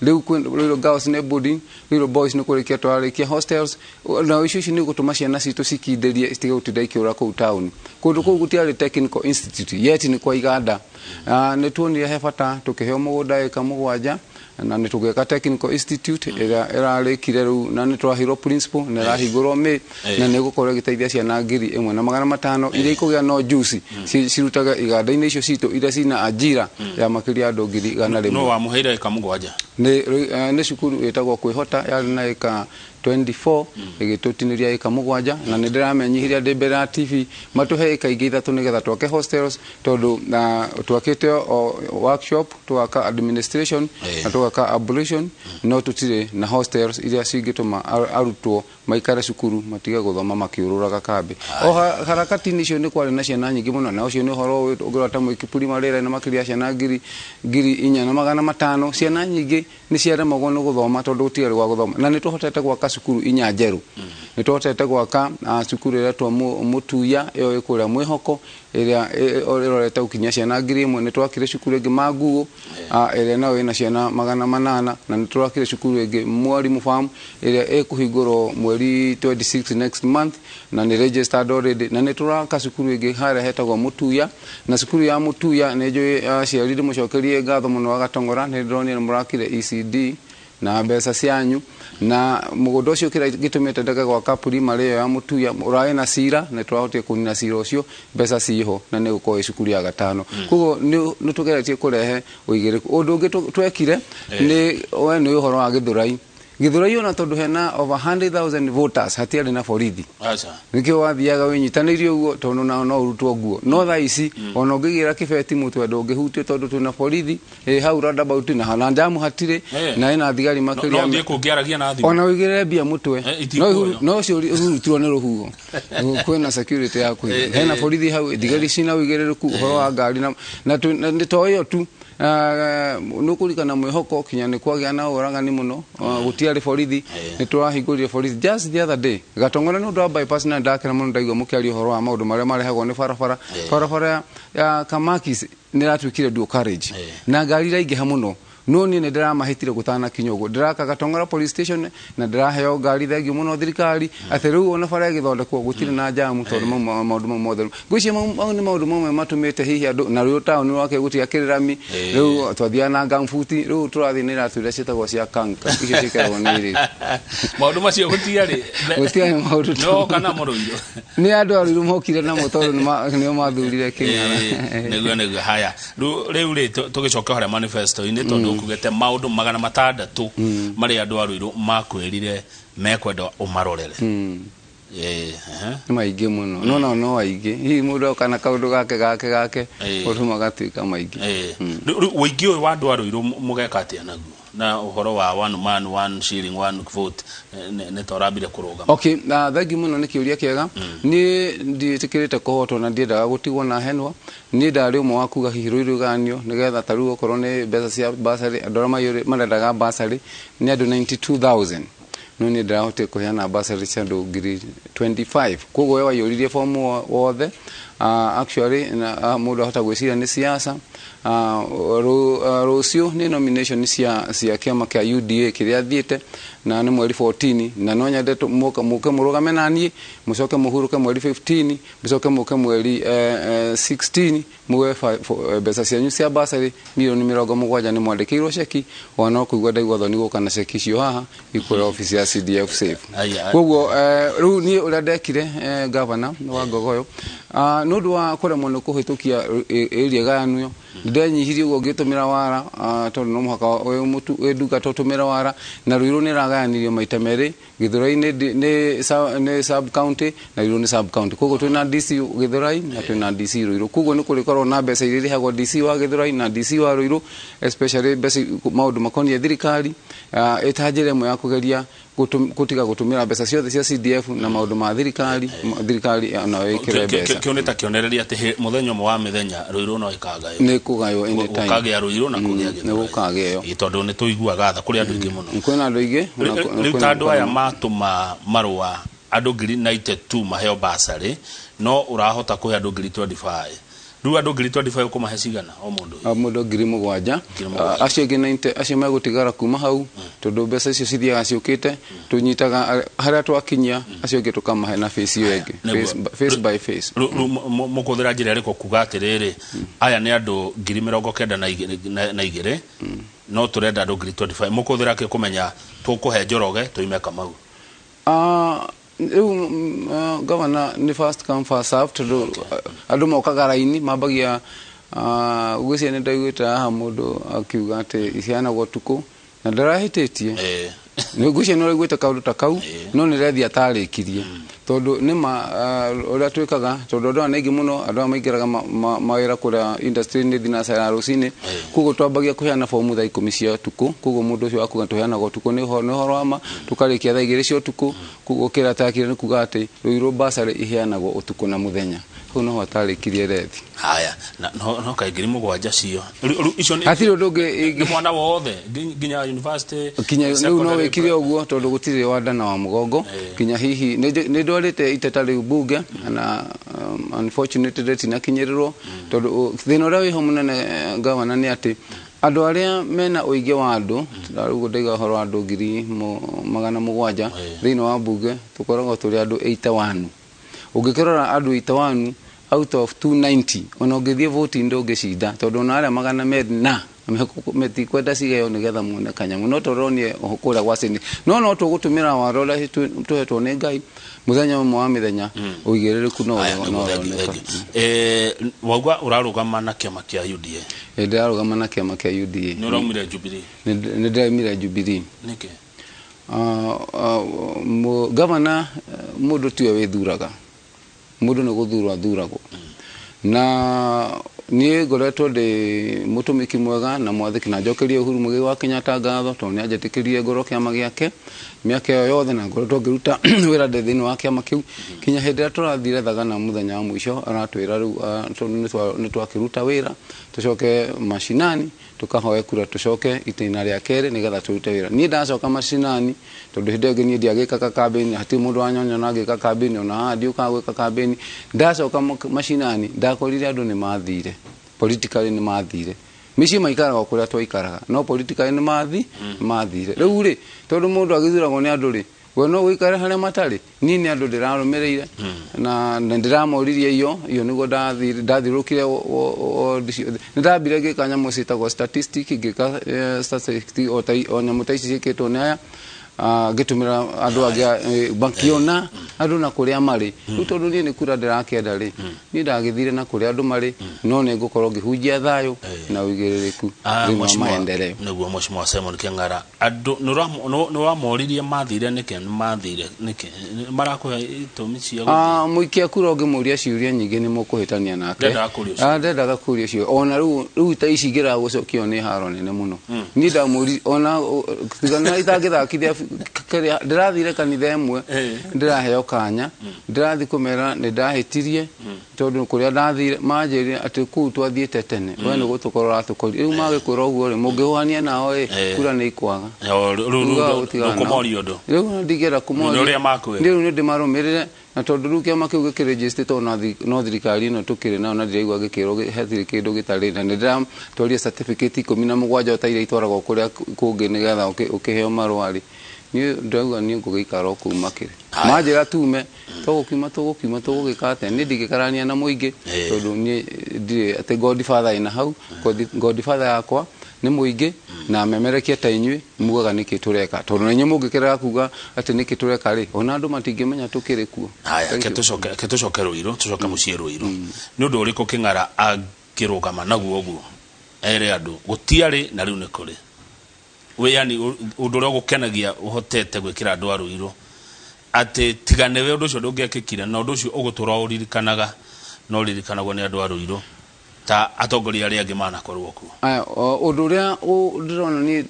Rĩu Ruiru Girls nĩ boarding, Ruiru Boys nĩ kũrĩkia tũrarĩkia hostels, na icio ici nĩ gũtũma ciana citũ cikindĩrie citige gũtinda ikĩũra kũu taũni. Kũndũ kũu gũtiarĩ technical institute, yet nĩ kwa iganda. Nĩ tuonire he bata tũkĩheo mũgũnda ĩka 7 na nĩ tũgĩaka technical institute ĩrĩa ĩrarĩkire rĩu, na nĩ tũraheirwo principal na ĩrahingũrwo May, na nĩ ĩgũkorwo ĩgĩteithia ciana 1500 iria ikũgĩa na ũjuzi cirutaga iganda-inĩ icio citũ iria cina ajira ya makĩria andũ 100,000. No wamũheire ĩka 7? Nĩ cukuru ĩtagwo Kwĩhota, yarĩ na ĩka 24 ĩgĩtũtinĩria ĩka 7, na nĩ ndĩramenyihirie ndĩ mbere ya TV matũhe ĩka ingĩ 3 nĩgetha twake hostels, tondũ twakĩte workshop, twaka administration na twaka abolition, no tũtirĩ na hostels iria cingĩtũma arutwo maikare cukuru matige gũthoma makĩũrũraga kambĩ. O harakati-inĩ icio nĩ kwarĩ na ciana nyingĩ mũno, na ũcio nĩ ũhoro ũngĩrora ta Mwikipuri marĩra na makĩria ciana 4500. Ciana nyingĩ nĩ ciaremagwo nĩ gũthoma tondũ gũtiarĩ gwa gũthoma, na nĩ tũhotete gwaka cukuru 4 njerũ. Nĩ tũhotete gwaka cukuru ĩretwo Mũtuya, ĩyo ĩ kũrĩa Mwĩhoko, ĩrĩa ĩrorete gũkinyia ciana 1000. Nĩ twakire cukuru ĩngĩ Manguũ, ĩrĩa nayo ĩna ciana 800, na nĩ tũrakire cukuru ĩngĩ Mwalimu Farm, ĩrĩa ĩkũhingũrwo mweri 26 next month, na nĩ registered already. Na nĩ tũraka cukuru ĩngĩ harĩa hetagwo Mũtuya, na cukuru ya Mũtuya nĩ njũĩ aciari ndĩmũcokerie ngatho mũno wa Gatong'ora, nĩ ndĩronire mũrakire ECD na mbeca cianyu, na mũgũnda ũcio kĩrĩa gĩtũmĩte ndege gwaka primary ĩyo ya Mũtuya ũrarĩ na cira, nĩ tũrahotire kũnina cira ũcio, mbeca ciho na nĩ gũkorwo ĩ cukuru ya gatano. Koguo nĩ tũgeretie kũrehe ũigĩrĩku. Ũndũ ũngĩ twekire nĩ we nĩ ũhoro wa Gĩthũrai. Gĩthũrai ona tondũ hena over 100,000 voters hatiarĩ na borithi. Nĩkĩo wathiaga wĩnyitanĩirie ũguo tondũ nao no ũrutwo nguo. No thaa ici ona ũngĩgĩra kĩbeti mũtwe ndũngĩhutio tondũ twĩna borithi ĩ hau roundabout na njamu hatirĩ, na ĩna thigari makĩria. No ũthiĩ kũngĩaragia na thimũ. Ona ũigĩrĩre mbia mũtwe no ũcio ũrutirwo nĩ rũhuho. Kwĩna security ya kũigana. Hena borithi hau, thigari cina ũigĩrĩrĩku ũhoro wa ngari na nĩ to ĩyo tu. Nũkũririkana Mwĩhoko kinya nĩ kwagĩa na ũragani mũno, gũtiarĩ borithi, nĩ tũrahingũrire borithi just the other day Gatong'ora nĩ ũndũ wa bypass, na ndakena mũno ndaigua mũkĩaria ũhoro wa maũndũ marĩa marehagwo nĩ barabara. Barabara ya Kamakis nĩ ĩratuĩkire dual carriage na ngari iraingĩha mũno. No niĩ nĩ ndĩramahĩtire gũtanakinya ũguo, ndĩraka Gatong'ora police station na ndĩraheo ngari thengiũ mũno thirikari atĩ rĩu ona bara ĩgĩthondekwo gũtirĩ na jamu tondũ maũndũ mau mothe. Ngwĩciria mau nĩ maũndũ mamwe matũmĩte hihi andũ na rĩu taũni rwake gũtiakĩrĩ rami, rĩu twathiaga na ngambuti, rĩu tũrathiĩ na iratũ iria ciĩtagwo cia kanka, icio ciĩkĩragwo nĩ airĩtu. Maũndũ macio gũtiarĩ gũtiarĩ maũndũ no kana mũrũirũ nĩ andũ a Ruiru mokire namo tondũ nĩo mathurire Kĩng'ara. Nĩguo haya rĩu rĩ tũgĩcoka harĩa manifesto-inĩ tondũ kugete maũndũ 600 marĩa andũ a Ruiru makwĩrire mekwenda ũmarorere. Nĩ maingĩ mũno, no no aingĩ hihi mũndũ oka na kaũndũ gake ũndũ magatuĩka maingĩ. Rĩu ũingĩ ũyũ wa andũ a Ruiru mũgeka atĩa naguo na ũhoro wa one man one shilling one vote nĩ torambire kũrũgama? Okay, na thengiũ mũno nĩ kĩũria kĩega. Niĩ ndiĩtĩkĩrĩte kũhotwo na ndiendaga gũtigwo na henwa. Niĩ ndarĩ ũmwe wa kuga hihi Ruiru ĩgayanio nĩgetha ta rĩu okorwo nĩ mbeca cia bursary, andũ arĩa marendaga bursary nĩ andũ 92,000, no niĩ ndĩrahotire kũheana bursary cia andũ 25,000. Koguo we waiyũririe fomu wothe. Actually mũndũ ahota gwĩciria nĩ siasa. Rũciũ nĩ nomination cia kĩama kĩa UDA kĩrĩa thiĩte na nĩ mweri 14, na no nyende mũke mũrũgame na niĩ, mũcoke mũhurũke mweri 15, mũcoke mũke mweri 16, muoe mbeca cianyu cia bursary 70,000,000 nĩ mwandĩkĩirwo ceki, ona no kũigua ndaigua thoni gũka na ceki icio haha ikũrĩa office ya CDF safe. Koguo rĩu niĩ ũrĩa ndekire governor wa Ngogoyo nĩ ũndũ wa kũremwo nĩ kũhĩtũkia area ĩgayanio, ndenyihirie ũguo ngĩtũmĩra wara, tondũ no mũhaka wĩ ndungata ũtũmĩre wara, na Ruiru nĩ ĩragayanirio maita merĩ, Gĩthũrai nĩ sub county na Ruiru nĩ sub county. Koguo twĩna DC Gĩthũrai na twĩna DC Ruiru. Koguo nĩ kũrĩkorwo na mbeca iria irĩhagwo DC wa Gĩthũrai na DC wa Ruiru, especially mbeca maũndũ makoniĩ thirikari, ĩta njĩra ĩmwe ya kũgeria Gũtiga gũtũmĩra mbeca ciothe cia CDF na maũndũ ma thirikari, thirikari nayo ĩkĩre mbeca. Kĩo nĩ ta kĩonereria atĩ mũthenya ũmwe wa mĩthenya Ruiru no ĩkagaywo. Nĩ kũgaywo anytime. Gũkagĩa Ruiru na kũgĩa Gĩthurai. Nĩ gũkagĩa ĩyo. Tondũ nĩ tũiguaga tha kũrĩ andũ aingĩ mũno. Kwĩna andũ aingĩ. Rĩu ta andũ aya matũma marũa andũ 92,000 maheo basarĩ, no ũrahota kũhe andũ 25,000. Rĩu andũ 25,000 ũkũmahe cigana o mũndũ? O mũndũ 7,000. Acio angĩ 90 acio megũtigara kuma hau, tondũ mbeca icio cithiaga ciũkĩte, tũnyitaga harĩa twakinyia, acio angĩ tũkamahe na face ĩyo ĩngĩ, face by face. Mũkũhũthĩra njĩra ĩrĩkũ kuga atĩrĩrĩ, aya nĩ andũ 92,000, no tũrenda andũ 25,000. Mũkũhũthĩra kĩ kũmenya tũkũhe Njoroge tũime Kamau? Rĩu gavana nĩ first come first serve, tondũ andũ mokaga raini mambagia. Ngwĩciria nĩ ndaiguĩte haha mũndũ akiuga atĩ iheanagwo ũtukũ na ndarahĩtĩtie. Ngwĩciria nĩ ũraiguĩte kaũndũ ta kau, no nĩ rethi atarĩkirie, tondũ nĩ ma ũrĩa twĩkaga, tondũ andũ aya nĩ aingĩ mũno, andũ aya maingĩraga mawĩra kũrĩa industry nĩ thinacara ya rũcinĩ, koguo twambagia kũheana bomu thaa 10 cia ũtukũ, koguo mũndũ ũcio wakuga tũheanaga ũtukũ nĩ ũhoro wa ma, tũkarĩkia thaa 2 cia ũtukũ, koguo kĩrĩa atakire nĩ kuga atĩ Ruiru basarĩ iheanagwo ũtukũ na mũthenya. Hau noho atarĩkirie rethi. Haya, no kaĩ 7,000 cio. Icio nĩ hatirĩ ũndũ ũngĩ nĩ mwana wothe nginya university kinya rĩu no wĩkire ũguo, tondũ gũtirĩ wa nda na wa mũgongo, kinya hihi nĩ ndwarĩte iteta rĩu bunge na unfortunately rĩtinakinyĩrĩrwo, tondũ thĩna ũrĩa wĩho mũnene gavana nĩ atĩ andũ arĩa mena ũingĩ wa andũ, rĩu ndaiga ũhoro wa andũ 700,000 thĩinĩ wa bunge, tũkoragwo tũrĩ andũ 81. Ũngĩkĩrora andũ 81 out of 290, ona ũngĩthiĩ voting ndũngĩcinda, tondũ ona arĩa 200 na metikwenda cigeo nĩgetha muone kanyamũ, no tũronire kũrĩa gwa Sydney. No tũgũtũmĩra watho ũrĩa tũhetwo nĩ Ngai mũthenya ũmwe wa mĩthenya, ũigĩrĩrĩku no ũroneka. Wauga ũrarũgama na kĩama kĩa UDA? Ndĩrarũgama na kĩama kĩa UDA. Nĩ ũraumire Jubilee? Nĩ ndĩraumire Jubilee. Nĩkĩ? Gavana mũndũ tiwe wĩthuraga, mũndũ nĩ gũthurwo athuragwo. Na niĩ ngoretwo ndĩ mũtũmĩki mwega na mwathĩki, na njokerie Uhuru Muigai wa Kenyatta ngatho tondũ nĩ anjĩtĩkĩririe ngorwo kĩama gĩake mĩaka ĩyo yothe, na ngoretwo ngĩruta wĩra ndĩ thĩinĩ wa kĩama kĩu kinya hĩndĩ ĩrĩa tũrathire Thagana mũthenya wa mũico, aratwĩra rĩu nĩ twakĩruta wĩra tũcoke mashinani tũkahoe kura, tũcoke itĩna rĩa kerĩ nĩgetha tũrute wĩra. Niĩ ndacoka mashinani tondũ hĩndĩ ĩyo ĩngĩ niĩ ndiagĩkaga kambĩni, hatirĩ mũndũ wanyonya na ngĩka kambĩni, ona haha ndiũkaga gwĩka kambĩni. Ndacoka mashinani ndakorire andũ nĩ mathire, politically nĩ mathire, mĩciĩ maikaraga o kũrĩa twaikaraga, no politically nĩ mathire. Rĩu rĩ, tondũ mũndũ agĩthuragwo nĩ andũ rĩ, we no ũikare harĩa matarĩ. Niĩ nĩ andũ ndĩrarũmĩrĩire na ndĩramoririe iyo nĩguo ndathiũrũkire ward ciothe. Nĩ ndambire ngĩka nyamũ ciĩtagwo statistic, ngĩka statistic o nyamũ ta ici ciĩkĩtwo nĩ aya, ngĩtũmĩra andũ angĩ makiona andũ na kũrĩa marĩ. Rĩu tondũ niĩ nĩ kura ndĩrakĩenda rĩ, niĩ ndagĩthire na kũrĩa andũ marĩ, no nĩ ngũkorwo ngĩhunjia thayũ na ũigĩrĩrĩku thĩinĩ wa maendeleo. Nĩguo Mheshimiwa Simon Kĩng'ara, andũ nĩ wamoririe mathire nĩkĩ, mathire nĩkĩ, marakũhe itũmi cia gũthiĩ? Mũikia kura ũngĩmũria ciũria nyingĩ nĩ mũkũhĩtania nake. Ndendaga kũria ciũria. Ona rĩu ta ici ingĩraga gũcokio nĩ haro nene mũno. Niĩ ndamũri ona tigana itangĩthakithia kĩrĩa ndĩrathire kanitha ĩmwe, ndĩraheo kanya, ndĩrathiĩ kũmera nĩ ndahĩtirie, tondũ kũrĩa ndathire manjĩrire atĩ kũu twathiĩte tene, we nĩ gũtũkorwo ũratũkorire. Rĩu magĩkwĩra ũguo rĩ, mũngĩhũania nao ĩ, kura nĩ ikwaga. Rĩu ndũkũmoria ũndũ? Rĩu ndingĩenda kũmoria. Nĩ ũrĩa makwĩra. Rĩu nĩ ndĩmarũmĩrĩre, na tondũ rĩu kĩama kĩu gĩkĩrĩnjĩstĩtwo no thirikari ĩno tũkĩrĩ nayo, na ndĩraigua gĩkĩrwo hatirĩ kĩndũ gĩtarĩ, na nĩ ndĩratwarire certificate 17 o ta iria itwaragwo kũrĩa kũngĩ nĩgetha ũkĩheo marũa rĩ. Niĩ ndĩrauga niĩ ngũgĩikara o kũu makĩrĩ. Manjĩra tume, tũgũkiuma tũgũgĩka atĩa? Niĩ ndingĩkarania na mũingĩ, tondũ niĩ ndirĩ atĩ godfather ĩna hau, godfather yakwa nĩ mũingĩ, na memerekia ta inyuĩ mugaga nĩkĩ tũreka, tondũ na inyuĩ mũngĩkĩrega kuga atĩ nĩkĩ tũreka rĩ, ona andũ matingĩmenya tũkĩrĩ kuo. Haya, ke tũcoke Ruiru, tũcoke mũciĩ Ruiru. Nĩ ũndũ ũrĩkũ Kĩng'ara angĩrũgama naguo ũguo ere andũ gũtiarĩ na rĩu nĩ kũrĩ? We yani ũndũ ũrĩa ũgũkenagia ũhotete gwĩkĩra andũ a Ruiru atĩ tiga nĩwe ũndũ ũcio ndũngĩekĩkire, na ũndũ ũcio ũgũtũra ũririkanaga na ũririkanagwo nĩ andũ a Ruiru ta atongoria arĩa angĩ manakorwo kuo. Aya, ũndũ ũrĩa ndĩrona niĩ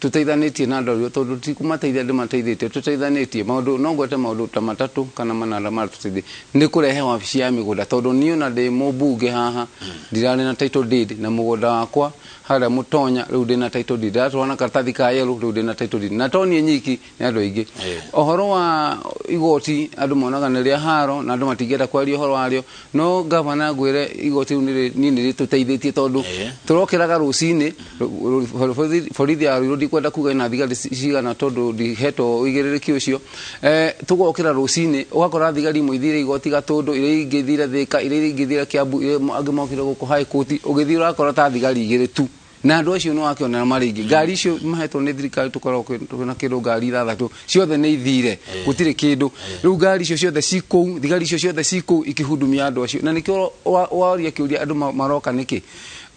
Tũteithanĩtie na andũ arĩa tondũ ti kũmateithia ndĩmateithĩtie, tũteithanĩtie maũndũ no ngwete maũndũ ta matatũ kana manana maratũteithia. Nĩ kũrehe wabici ya mĩgũnda tondũ niĩ ona ndĩ mũmbunge haha ndirarĩ na title deed na mũgũnda wakwa harĩa Mũtonya rĩu ndĩna title deed, ndĩratwara na karatathi ka yellow rĩu ndĩna title deed, na to niĩ nyiki, nĩ andũ aingĩ. Ũhoro wa igoti andũ monaga nĩ rĩa haro na andũ matingĩenda kwaria ũhoro warĩo, no gavana ngwĩre igoti rĩu niĩ nĩ rĩtũteithĩtie tondũ tũrokĩraga rũcinĩ borithi ya Ruiru, ndikwenda kuga ina thigari cigana tondũ ndihetwo ũigĩrĩrĩki ũcio. Tũgokĩra rũcinĩ ũgakora thigari imwe ithire igoti Gatũndũ, iria ingĩ ithire Thĩka, iria ingĩ ithire Kiambu, iria angĩ mokire gũkũ High Court, ũgĩthiĩ ũrakora ta thigari igĩrĩ tu na andũ acio nĩ wakĩona marĩ aingĩ. Ngari icio mahetwo nĩ thirikari tũkoragwo twĩna kĩndũ ngari ithathatũ ciothe nĩ ithire, gũtirĩ kĩndũ. Rĩu ngari icio ciothe ci kũu, thigari icio ciothe ci kũu ikĩhudumia andũ acio, na nĩkĩo waria kĩũria andũ maroka nĩkĩ.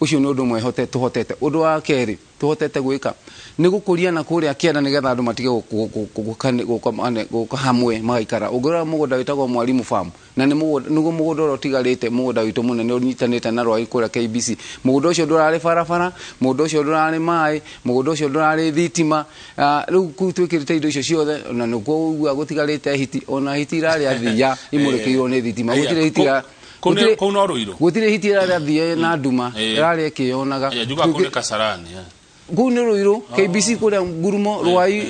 Ũcio nĩ ũndũ ũmwe tũhotete. Ũndũ wa kerĩ tũhotete gwĩka nĩ gũkũria na kũrĩa kĩanda nĩgetha andũ matige gũka hamwe magaikara. Ũngĩrora mũgũnda wĩtagwo Mwalimu Farm, na nĩ nĩguo mũgũnda ũrĩa ũtigarĩte, mũgũnda witũ mũnene ũnyitanĩte na rwai kũrĩa KBC. Mũgũnda ũcio ndũrarĩ barabara, mũgũnda ũcio ndũrarĩ maĩ, mũgũnda ũcio ndũrarĩ thitima. Rĩu kũu twĩkĩrĩte indo icio ciothe, na nĩkuo ũiguaga gũtigarĩte hiti, ona hiti irarĩa thiia imũrĩkĩirwo nĩ thitima. Gũtirĩ hiti Kũu no Ruiru. Gũtirĩ hiti ĩrarĩa thiia na nduma, ĩrarĩa ĩkĩyonaga. Njugaga kũu nĩ Kasarani. Kũu nĩ Ruiru, KBC kũrĩa Ngurumo,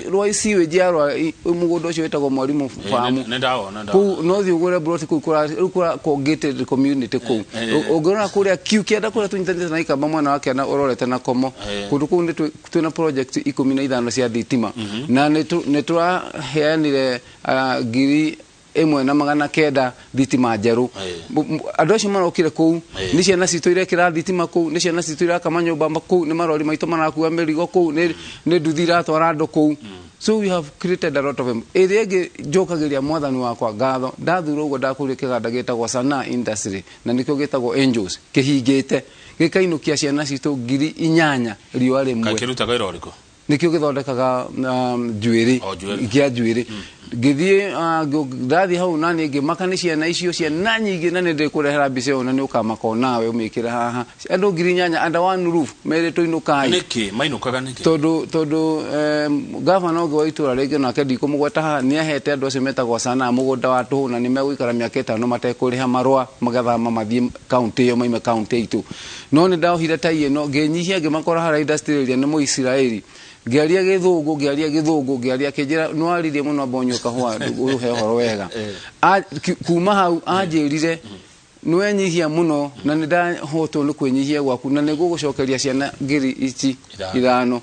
Rwai sewage ya Rwai, mũgũnda ũcio wĩtagwo Mwalimu Farm. Nĩ ndawona. Kũu no thiĩ ũgũre plot kũu rĩu kũra gated community kũu. Ũngĩrora kũrĩa Kiu kĩanda kũrĩa tũnyitanĩte na Ikamba mwena wa kĩanda ũrorete na Komo. Kũndũ kũu nĩ twĩna project 15 cia thitima. Na nĩ tũraheanire 1,900 thitima njerũ. Andũ acio marokire kũu nĩ ciana citũ irekĩra thitima kũu, nĩ ciana citũ iraka manyũmba kũu, nĩ marori maitũ marakua mĩrigo kũu, nĩ nduthi iratwara andũ kũu. So we have created a lot of them. Ĩrĩa ĩngĩ njokagĩria mwathani wakwa ngatho, ndathurwo ũguo ndakũrire kĩganda gĩtagwo Sanaa Industry na nĩkĩo gĩtagwo Angels, kĩhingĩte gĩkainũkia ciana citũ 8,000 riũa rĩmwe. Kĩrutaga wĩra ũrĩkũ? Nĩkĩo gĩthondekaga njuĩrĩ, kĩa njuĩrĩ. Ngĩthiĩ ndathiĩ hau na niĩ ngĩmaka nĩ ciana icio, ciana nyingĩ, na nĩ ndĩkũrehera mbica ĩyo na nĩ ũkamaka onawe ũmĩkĩre haha. Andũ 8,000 under one roof merĩtwo inũkai. Nĩkĩ mainũkaga nĩkĩ? Tondũ gavana ũngĩ wa itũra rĩngĩ nake ndikũmũgweta haha nĩ ahete andũ acio metagwo Sanaa mũgũnda wa tũhũ na nĩ megũikara mĩaka 5 matekũrĩha marũa magathama mathiĩ kaũntĩ ĩyo maime kaũntĩ itũ. No nĩ ndaohire tai ĩno ngĩnyihia ngĩmakora harĩa industry area nĩ Mũisiraeli. Ngĩaria gĩthũngũ, ngĩaria akĩnjĩra nĩ waririe mũno amba ũnyue kahũa ũhe ũhoro wega. Kuma hau anjĩrire nĩ wenyihia mũno na nĩ ndahotwo nĩ kwĩnyihia gwaku na nĩ ngũgũcokeria ciana 5,000.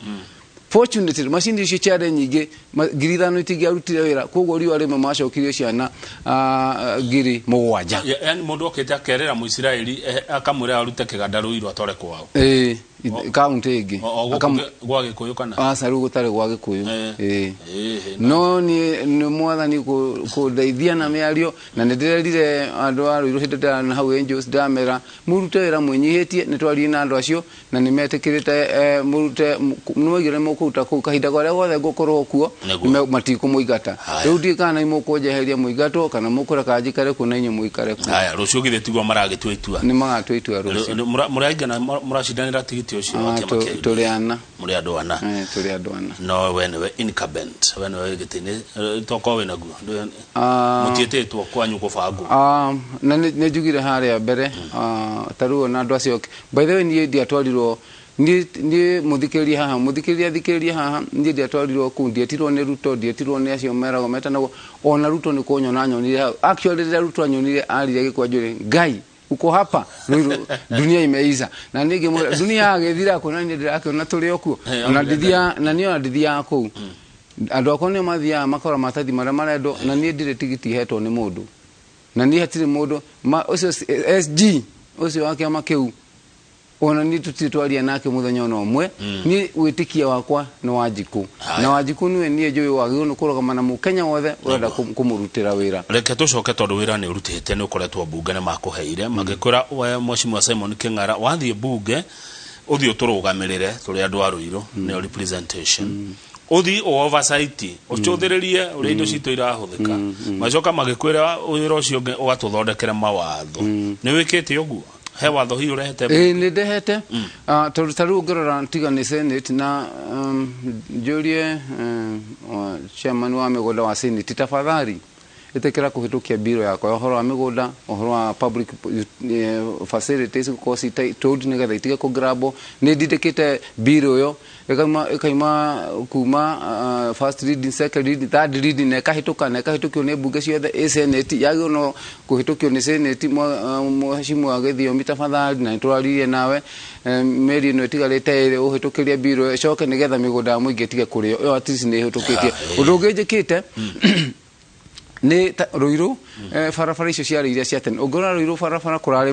Fortunately macini icio ciarĩ nyingĩ, 5,000 itingĩarutire wĩra, koguo riũa rĩmwe macokirie ciana 7,000. Yaani mũndũ okĩte akerĩra Mũisiraeli akamwĩra arute kĩganda Ruiru atware kwao. Kaũntĩ ĩngĩ. Gwa Gĩkũyũ kana? Aca, rĩu gũtarĩ gwa Gĩkũyũ. No nĩ mwathani kũndeithia na mĩario, na nĩ ndĩrerire andũ a Ruiru hĩndĩ ndĩra hau Angels ndamera mũrute wĩra mwĩnyihĩtie, nĩ twaririe na andũ acio na nĩ metĩkĩrĩte mũrute, nĩmwaigire mũkũruta kũu kahinda karĩa gothe ngũkorwo kuo matikũmũingata. Rĩu ndiũĩ kana nĩ mũkũnjeheria mũingatwo kana mũkũreka njikare kuo na inyuĩ mũikare kuo. Haya, rũciũ githĩ tiguo maragĩtua itua? Nĩ magatua itua rũciũ. Mũraigana mũracindanĩra tigiti ũcio wa kĩama kĩa Tũrĩ ana. Mũrĩ andũ ana. Tũrĩ andũ ana. No we nĩwe incumbent, we nĩwe gĩtĩ-inĩ, tokorwo wĩna guo. Mũtiĩtĩtwo kwanyu kũbangwo. Na nĩ njugire harĩa mbere, ta rĩu ona andũ acio. By the way, niĩ ndiatwarirwo, niĩ mũthikĩrĩria haha, mũthikĩrĩria thikĩrĩria haha, niĩ ndiatwarirwo kũu, ndietirwo nĩ Ruto, ndietirwo nĩ acio meragwo metanagwo, ona Ruto nĩ kũnyona anyonire hau. Actually rĩrĩa Ruto anyonire arire gĩkwanjũ Ngai uko hapa Ruiru, dunia imeisha. Na niĩ ngĩmwĩra dunia agĩthira kũ, na niĩ ndĩrakĩona tũrĩ o kuo. Ona ndithiaga, na niĩ ona ndithiaga kũu. Andũ akwa nĩo mathiaga makora maratathi marĩa marendwo, na niĩ ndirĩ tigiti hetwo nĩ mũndũ. Na niĩ hatirĩ mũndũ, ũcio SG ũcio wa kĩama kĩu, ona niĩ tũtirĩ twaria nake mũthenya ona ũmwe. Niĩ wĩtĩkia wakwa nĩ Wanjikũ. Na Wanjikũ nĩwe niĩ njũĩ wagĩrĩirwo nĩ kũrũgama na mũkenya wothe ũrenda kũmũrutĩra wĩra. Reke tũcoke tondũ wĩra nĩ ũrutĩte, nĩ ũkoretwo mbunge nĩ makũheire. Magĩkwĩra we Mheshimiwa Simon Kĩng'ara wathiĩ mbunge ũthiĩ ũtũrũgamĩrĩre tũrĩ andũ a Ruiru, nĩyo representation. Ũthiĩ oversight, ũcũthĩrĩrie ũrĩa indo citũ irahũthĩka. Macoka magĩkwĩra wĩra ũcio ũngĩ ũgatũthondekere mawatho. Nĩ wĩkĩte ũguo? He watho hihi ũrehete? Ĩĩ, nĩ ndehete. Tondũ ta rĩu ũngĩrora tiga nĩ Senate na njũrie chairman wa mĩgũnda wa Senate, tafadhali ĩtĩkĩra kũhĩtũkia biro yakwa ya ũhoro wa mĩgũnda, ũhoro wa public facilities gũkorwo ci titled nĩgetha itige kũgrabwo. Nĩ ndindĩkĩte biro ĩyo ĩkaima kuma first reading, second reading, third reading, na ĩkahĩtũka na ĩkahĩtũkio nĩ mbunge ciothe. Ĩ Senate yagĩrĩirwo no kũhĩtũkio nĩ Senate. Mheshimiwa Gĩthiomi, tafadhali, na nĩtũraririe nawe mĩeri ĩno ĩtigarĩte ĩrĩ ũhĩtũkĩrie biro ĩcoke nĩgetha mĩgũnda ya mũingĩ ĩtige kũrĩo. Ĩyo at least nĩ ĩhĩtũkĩtie. Ũndũ ũngĩ njĩkĩte nĩ Ruiru, barabara icio ciarĩ iria cia tene. Ũngĩrora Ruiru barabara kũrarĩ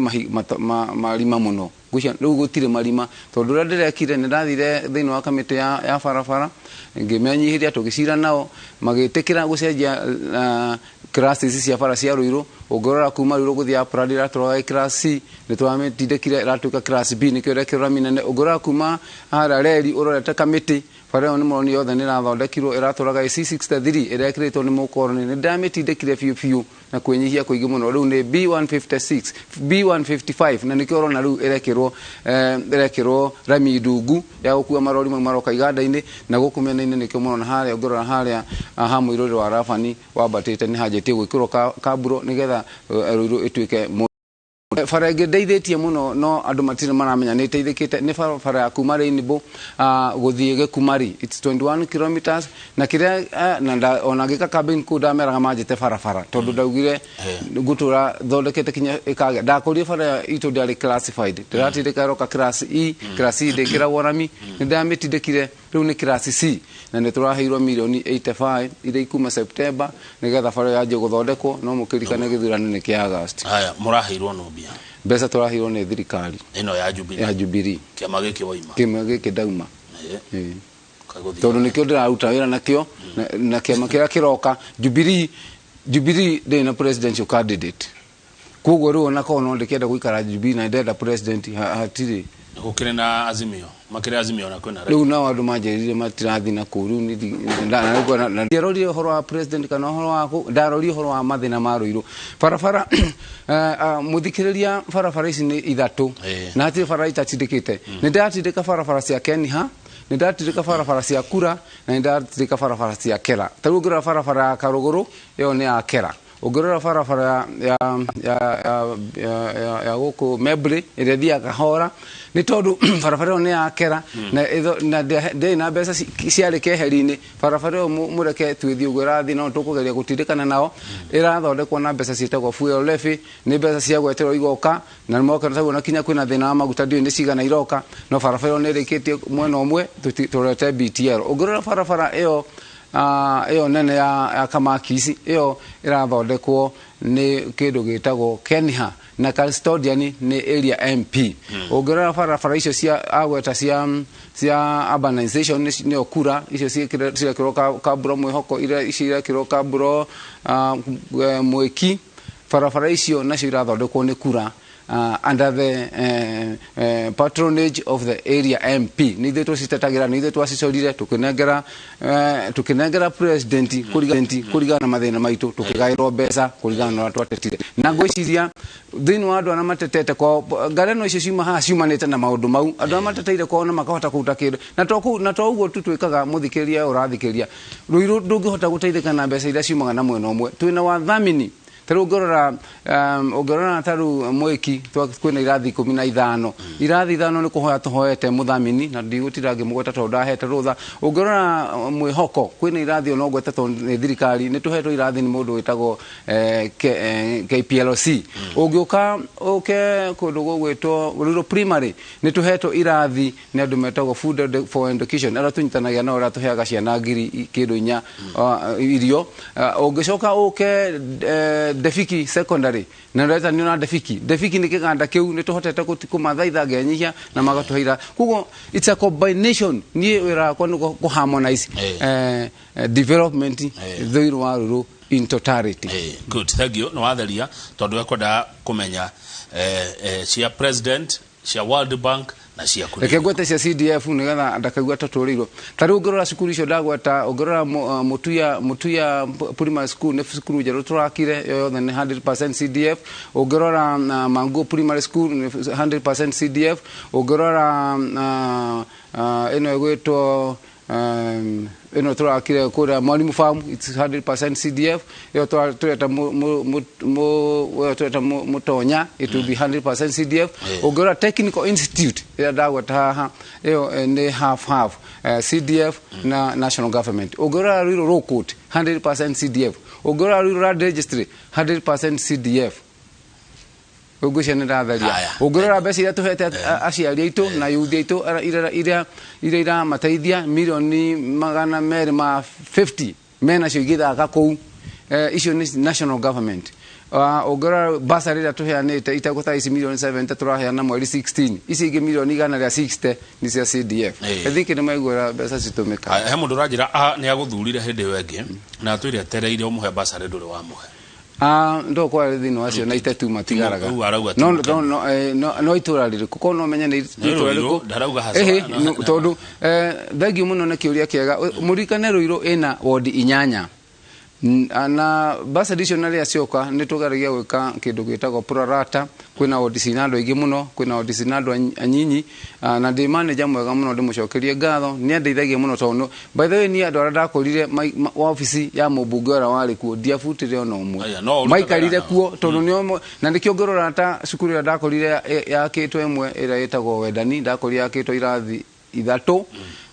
marima mũno. Ngwĩciria rĩu gũtirĩ marima, tondũ ũrĩa ndĩrekire nĩ ndathire thĩinĩ wa kamĩtĩ ya barabara, ngĩmenyihĩria, tũgĩcira nao magĩtĩkĩra gũcenjia classes cia bara cia Ruiru. Ũngĩrora kuma Ruiru gũthiĩ Upland ĩratũraga class C, nĩ tũramĩtindĩkire ĩratuĩka class B, nĩkĩo ĩrekĩrwo rami nene. Ũngĩrora kuma harĩa reri ũrorete kamĩtĩ, bara ĩyo nĩ mũroni yothe nĩ ĩrathondekirwo, ĩratũraga C63 ĩrĩa ĩkĩrĩtwo nĩ mũkoroni. Nĩ ndamĩtindĩkire biũ biũ na kwĩnyihia kũingĩ mũno. Rĩu nĩ B156, B155, na nĩkĩo ũrona rĩu ĩrekĩrwo rami ndungu ya gũkua marori mau maroka iganda-inĩ na gũkũ mĩena-inĩ. Nĩkĩo mũrona harĩa, ũngĩrora harĩa ha mũirũrĩ wa Rabani wambatĩte, nĩ hanjĩtie gwĩkĩrwo kamburo nĩgetha Ruiru ĩtuĩke bara ĩngĩ ndeithĩtie mũno, no andũ matirĩ maramenya nĩ ĩteithĩkĩte, nĩ barabara ya kuma Rainbow gũthiĩ Gĩkumari. It's 21 kilometers, na kĩrĩa na ona ngĩka campaign kũu ndameraga manjĩte barabara, tondũ ndaugire ngũtũra thondekete kinya ĩkagĩa. Ndakũrire bara itũ ndĩarĩ classified, ndĩratindĩka ĩroka class E. Class E ndĩkĩragwo rami, nĩ ndamĩtindĩkire rĩu nĩ class C, na nĩ tũraheirwo mirioni 85 iria ikuma September nĩgetha bara yanjie gũthondekwo. No mũkĩririkane gĩthurano nĩ kĩa August. Haya, mũraheirwo no mbia? Mbeca tũraheirwo nĩ thirikari ĩno ya Jubilee. Ya Jubilee. Kĩama gĩkĩ waima. Kĩama gĩkĩ ndauma, tondũ nĩkĩo ndĩraruta wĩra nakĩo na kĩama kĩrĩa kĩroka Jubilee. Jubilee ndĩrĩ na presidential candidate, koguo rĩu ona korwo no ndĩkĩenda gũikara Jubilee na ndĩrenda president, hatirĩ. Gũkĩrĩ na Azimio, makĩrĩ Azimio na kwĩna Rĩu nao andũ manjĩrire matirathi na kũu. Rĩu ndiarorire ũhoro wa president kana ũhoro wa ndarorire ũhoro wa mathĩna ma Ruiru. Barabara, mũthikĩrĩria, barabara ici nĩ ithatũ na hatirĩ barabara itatindĩkĩte. Nĩ ndatindĩka barabara cia Keniha, nĩ ndatindĩka barabara cia Kura, na nĩ ndatindĩka barabara cia Kera. Ta rĩu ũngĩrora barabara ya Karũgũrũ, ĩyo nĩ ya Kera. Ũngĩrora barabara ya gũkũ Membley ĩrĩa ĩthiaga Kahora, nĩ tondũ barabara ĩyo nĩ ya Kera na ndĩrĩ na mbeca ciarĩ keheri-inĩ. Barabara ĩyo mũreke twĩthiĩ ũguo ĩrathiĩ, no tũkũgeria gũtindĩkana nao. Ĩrathondekwo na mbeca ciĩtagwo fuel levy, nĩ mbeca cia gweterwo igoka na nĩ moka na kinya kwĩna thĩna wa maguta, ndiũĩ nĩ cigana iroka, no barabara ĩyo nĩ ĩrĩkĩtie mwena ũmwe, tũrorete BTL. Ũngĩrora barabara ĩyo ĩyo nene ya Kamakisi, ĩyo ĩrathondekwo nĩ kĩndũ gĩtagwo Kenha na custodian nĩ area MP. Ũngĩrora barabara icio cia agweta cia urbanization, nĩyo Kura, icio cirekĩrwo kamburo mwĩhoko, icio irekĩrwo kamburo mwĩki, barabara icio nacio irathondekwo nĩ Kura under the patronage of the area MP. Nĩ ithuĩ tũcitetagĩra, nĩ ithuĩ twacicorire tũkĩnengera president kũringana na mathĩna maitũ, tũkĩgaĩrwo mbeca kũringana na ũrĩa twatetire. Na ngwĩciria thĩinĩ wa andũ arĩa matetete kwao, ngareno icio ciuma haha ciumanĩte na maũndũ mau, andũ arĩa mateteire kwao na makahota kũruta kĩndũ, na to ũguo tu twĩkaga. Mũthikĩrĩria ũrathikĩrĩria, Ruiru ndũngĩhota gũteithĩka na mbeca iria ciumaga na mwena ũmwe. Twĩna wathamini. Ta rĩu ũngĩrora ta rĩu mwĩki kwĩna irathi 15, irathi 5 nĩ kũhoya tũhoete mũthamini, na ndigũtinda ngĩmũgweta tondũ ndahete rũtha. Ũngĩrora mwĩhoko kwĩna irathi ona ũgwete tondũ nĩ thirikari, nĩ tũhetwo irathi nĩ mũndũ wĩtagwo KPLC. Ũngĩũka ũke kũndũ gũgwĩtwo Ruiru Primary, nĩ tũhetwo irathi nĩ andũ metagwo Food for Education, arĩa tũnyitanagia nao, arĩa tũheaga ciana ngiri kĩndũ 4 irio. Ũngĩcoka ũke Defiki Secondary, na ndĩretanio na Defiki, Defiki nĩ kĩganda kĩu nĩ tũhotete kũmathaitha ngenyihia na magatũhe. Koguo it's a combination. Niĩ wĩra wakwa nĩ kũ harmonize development thĩinĩ wa Ruiru in totality. Good, thank you. Nĩ watheria tondũ ekwendaga kũmenya cia president, cia World Bank Na ciaku Reke ngwete cia CDF nigetha ndakaigua tũtũrĩirwo. Ta rĩu ũngĩrora cukuru icio ndagweta, ũngĩrora Mutuya Primary School nĩ cukuru njerũ tũrakire, yo yothe nĩ 100% CDF. Ũngĩrora Manguo Primary School nĩ 100% CDF. Ũngĩrora ĩno ĩgwĩtwo ĩno tũrakire kũrĩa Mwalimu Farm, it's 100% CDF. Ĩyo tũreta tũreta Mũtonya, it will be 100% CDF. Ũngĩrora Technical Institute ĩrĩa ndagweta haha, ĩyo nĩ half half CDF na national government. Ũngĩrora Ruiru Law Court, 100% CDF. Ũngĩrora Ruiru Land Registry, 100% CDF. Ũguo nĩ ndatharia. Ũngĩrora mbeca iria tũhete aciari aitũ na yuthi aitũ iria iramateithia milioni 250 menacio igĩthaka kũu, icio nĩ national government. Ũngĩrora bursary ĩrĩa tũheanĩte itegũta ici milioni 70 tũraheana mweri 16, ici ingĩ milioni 160 nĩ cia CDF. I think nĩ maiguaga mbeca citũmĩka. He mũndũ ũranjĩra nĩ agũthurire hĩndĩ ĩyo ĩngĩ na atwĩre etereire ũmũhe bursary ndũrĩ wamũhe. Ndo kwa thĩinĩ wacio na itetu matigaraga no itũra rĩrĩkũ korwo no menye nĩ itũra rĩrĩkũ tondũ thengiũ mũno nĩ kĩũria kĩega. Mũririkane Ruiru ĩna wodi 8 na bursary icio na rĩrĩa cioka nĩ tũgeragia gwĩka kĩndũ gĩtagwo prorata. Kwĩna wodi cina andũ aingĩ mũno, kwĩna wodi cina andũ anyinyi, na ndĩ manager mwega mũno, ndĩmũcokerie ngatho, nĩ andeithagia mũno tondũ by the way niĩ andũ arĩa ndakũrire wabici ya mũmbunge ũrĩa warĩ kuo ndiabutire ona ũmwe, maikarire kuo tondũ nĩo. Na nĩkĩo ngĩrora ta cukuru ĩrĩa ndakorire yakĩtwo ĩmwe ĩrĩa ĩtagwo Wendani, ndakorire yakĩtwo irathi 3,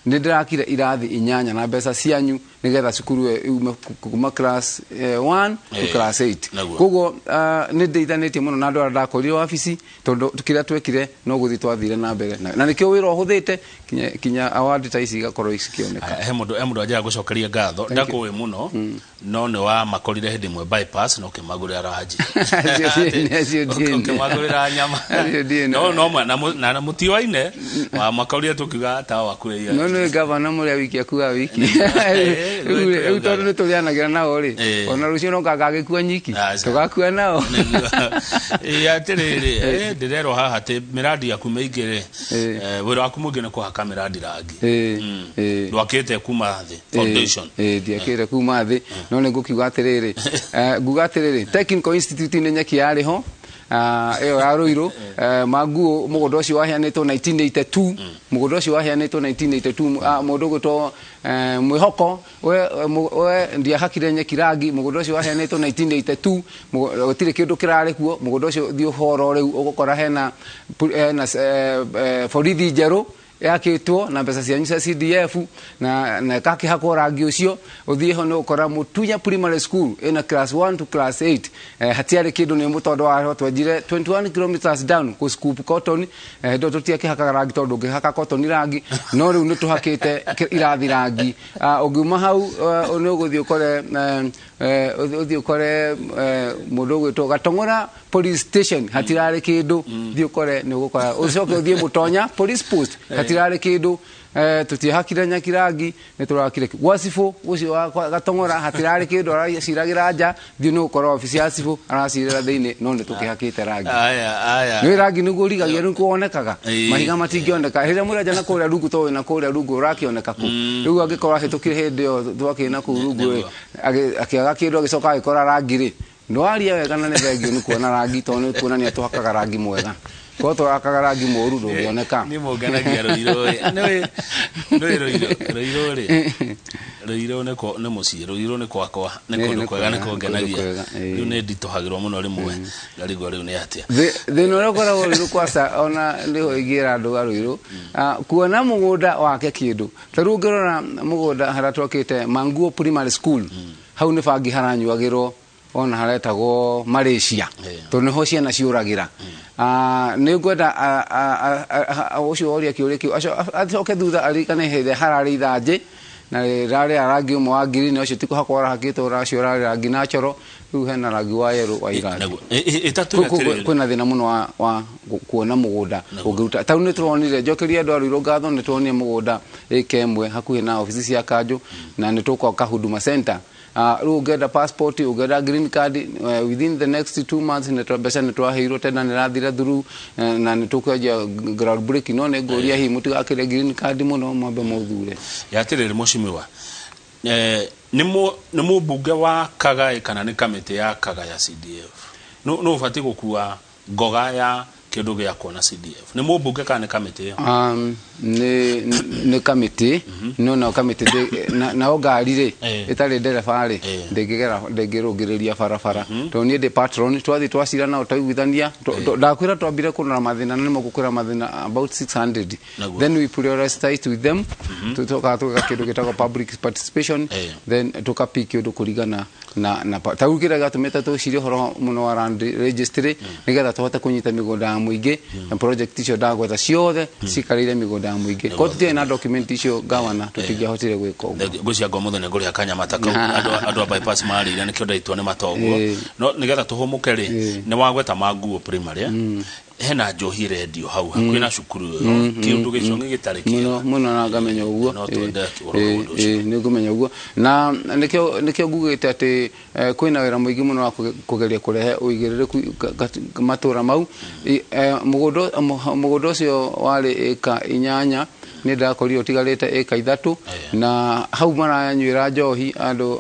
nĩ ndĩrakire irathi 8 na mbeca cianyu nĩgetha cukuru ĩyo yume kuma class 1 to class 8. Koguo nĩ ndeithanĩtie mũno na andũ arĩa ndakorire wabici tondũ kĩrĩa twekire no gũthiĩ twathire na mbere, na nĩkĩo wĩra ũhũthĩte kinya award ta ici igakorwo cikĩoneka. He mũndũ anjĩra gũcokeria ngatho, ndakũĩ mũno no nĩ wa makorire hĩndĩ ĩmwe bypass na ũkĩmagũrĩra ranji, ũkĩmagũrĩra nyama no na mũtiwaine wa makorire tũkiuga ta wakuĩia. No nĩ gavana mũrĩa wiki akuga wiki rĩu tondũ nĩ tũrĩanagĩra nao rĩ, ona rũciũ no kangagĩkua nyiki tũgakua nao. Atĩrĩrĩ, ndĩrerwo haha atĩ mĩrandi yaku mĩingĩ rĩ, wĩra waku mũingĩ nĩ kũhaka mĩrandi rangi. Ndwakĩte kuma thĩ foundation? Ndiakĩte kuma thĩ, no nĩ ngũkiuga atĩrĩrĩ, nguga atĩrĩrĩ, Technical Institute nĩ nyeki yarĩ ho ĩyo ya Ruiru. Manguo mũgũnda ũcio waheanĩtwo 1982, mũgũnda ũcio waheanĩtwo 1982, mũndũ ũgwĩtwo Mwĩhoko we ndiahakire nyeki rangi, mũgũnda ũcio waheanĩtwo 1982, gũtirĩ kĩndũ kĩrarĩ kuo. Mũgũnda ũcio thiĩ ũhoro rĩu ũgũkora hena borithi njerũ yakĩtwo na mbeca cianyu cia CDF na ĩgakĩhakwo rangi ũcio. Ũthiĩ ho nĩ ũkora Mutunya Primary School ĩna class 1 to class 8, hatiarĩ kĩndũ nĩ tondũ wa twenjire 21 kilometers down kũ scoop cotton, ndo tũtiakĩhakaga rangi tondũ ũngĩhaka cotton rangi, no rĩu nĩ tũhakĩte irathi rangi. Ũngiuma hau nĩ ũgũthiĩ ũkore mũndũ ũgwĩtwo Gatong'ora Police Station, hatirarĩ kĩndũ, thiĩ ũkore nĩ ũgũkora. Ũcoke ũthiĩ Mũtonya Police Post, hatirarĩ kĩndũ, tũtiahakire nyeki rangi, nĩ tũrakire. Gwa cibũ ũcio wa Gatong'ora hatirarĩ kĩndũ, araciragĩra nja, thiĩ nĩ ũgũkora wabici ya cibũ aracirĩra thĩinĩ, no nĩ tũkĩhakĩte rangi. Nĩ rangi nĩguo ũrigagia rĩu kuonekaga, mahiga matingĩoneka. Rĩrĩa mũrenja na kũrĩa rungu, tondũ wĩna kũrĩa rungu ũrakĩoneka kũ. Rĩu angĩkorwo ahĩtũkire hĩndĩ ĩyo twakĩrĩ na kũu rungu, akĩaga kĩndũ agĩcoka agĩkora rangi rĩ, ndwaria wega na nĩ thengio nĩ kuona rangi tondũ nĩ kuonania tũhakaga rangi mwega. Korwo tũhakaga rangi mũũru ndũngĩoneka. Nĩ mũnganagia Ruiru ĩ. Nĩ Ruiru rĩ, Ruiru nĩ mũciĩ, Ruiru nĩ kwakwa, nĩ kũndũ kwega, nĩ kũngenagia. Rĩu nĩ nditũhagĩrwo mũno rĩmwe, ngarigwo rĩu nĩ atĩa. Thĩna ũrĩa ũkoragwo Ruiru kwaca ona nĩho ingĩra andũ a Ruiru, kuona mũgũnda wake kĩndũ. Ta rĩu ũngĩrora mũgũnda harĩa twakĩte Manguo Primary School, hau nĩ bangi haranyuagĩrwo ona haretagwo Malaysia, tondũ nĩho ciana ciũragĩra. Nĩ ngwenda ũcio woria kĩũria kĩu acoke thutha aririkane hĩndĩ hararĩ ithanjĩ na rĩrarĩ rangi ũmwe wa ngirini, ũcio ti kũhakwo ũrahakĩtwo, ũracio ũrarĩ rangi natural. Rĩu hena rangi wa yellow wa irathi. Ĩtatũ atĩrĩrĩ. Kwĩna thĩna mũno wa kuona mũgũnda ũngĩruta. Ta rĩu nĩ tũronire, njokeria andũ a Ruiru ngatho, nĩ tuonire mũgũnda ĩka ĩmwe hakuhĩ na obici cia kanjũ, na nĩ tũkwaka Huduma Center. Rĩu ũngĩenda passport, ũngĩenda green card, within the next 2 months nĩ mbeca nĩ twaheirwo tenda nĩ rathira through, na nĩ tũkwenjia ground break. No nĩ ngũria hihi mũtigakĩre green card mũno, mwambe mũthure. Ya atĩrĩrĩ mheshimiwa, nĩ mũmbunge wa Kagaĩ kana nĩ kamĩtĩ ya Kagaya CDF? No ũbatiĩ gũkua ngoga ya kĩndũ gĩa kuona CDF? Nĩ mũmbunge kana nĩ kamĩtĩ ĩyo? Nĩ kamĩtĩ, no nao kamĩtĩ nao ngari rĩ ĩtarĩ ndereba rĩ ndĩngĩrũngĩrĩria barabara, tondũ niĩ ndĩ patron. Twathiĩ twacira nao twaiguithania, ndakwĩra twambire kũrora mathĩna, na nĩmo ngũkwĩra mathĩna about 600, then we prioritize with them, tũcokaga tũgeka kĩndũ gĩtagwo public participation, then tũkapick ũndũ kũringana na ta rĩu kĩrĩa gĩatũmĩte tũcirie ũhoro mũno wa land registry, nĩgetha tũhote kũnyita mĩgũnda ya mũingĩ, na project icio ndagweta ciothe cikarĩire mĩgũnda ya mũingĩ. Korwo tũtiarĩ na document icio gavana, tũtingĩahotire gwĩka ũguo. Ngwĩciria ngo mũthenya ngũrĩha kanyama ta kau andũ a bypass marĩire, nĩkĩo ndaitwo nĩ matongo. No nĩgetha tũhũmũke rĩ, nĩ wagweta ma nguo primary, hena njohi rendio hau hakuhĩ na cukuru ĩyo, kĩũndũ gĩcong'i gĩtarĩ kĩega mũno mũno, na ngamenya ũguo. No twende ũhoro wa ũndũ ũcio. Nĩ ngũmenya ũguo, na nĩkĩo ngugĩte atĩ kwĩna wĩra mũingĩ mũno wa kũgeria kũrehe ũigĩrĩrĩku matũra mau. Mũgũnda ũcio warĩ ĩka 8, nĩ ndakorire ũtigarĩte ĩka 3, na hau maranyuĩra njohi andũ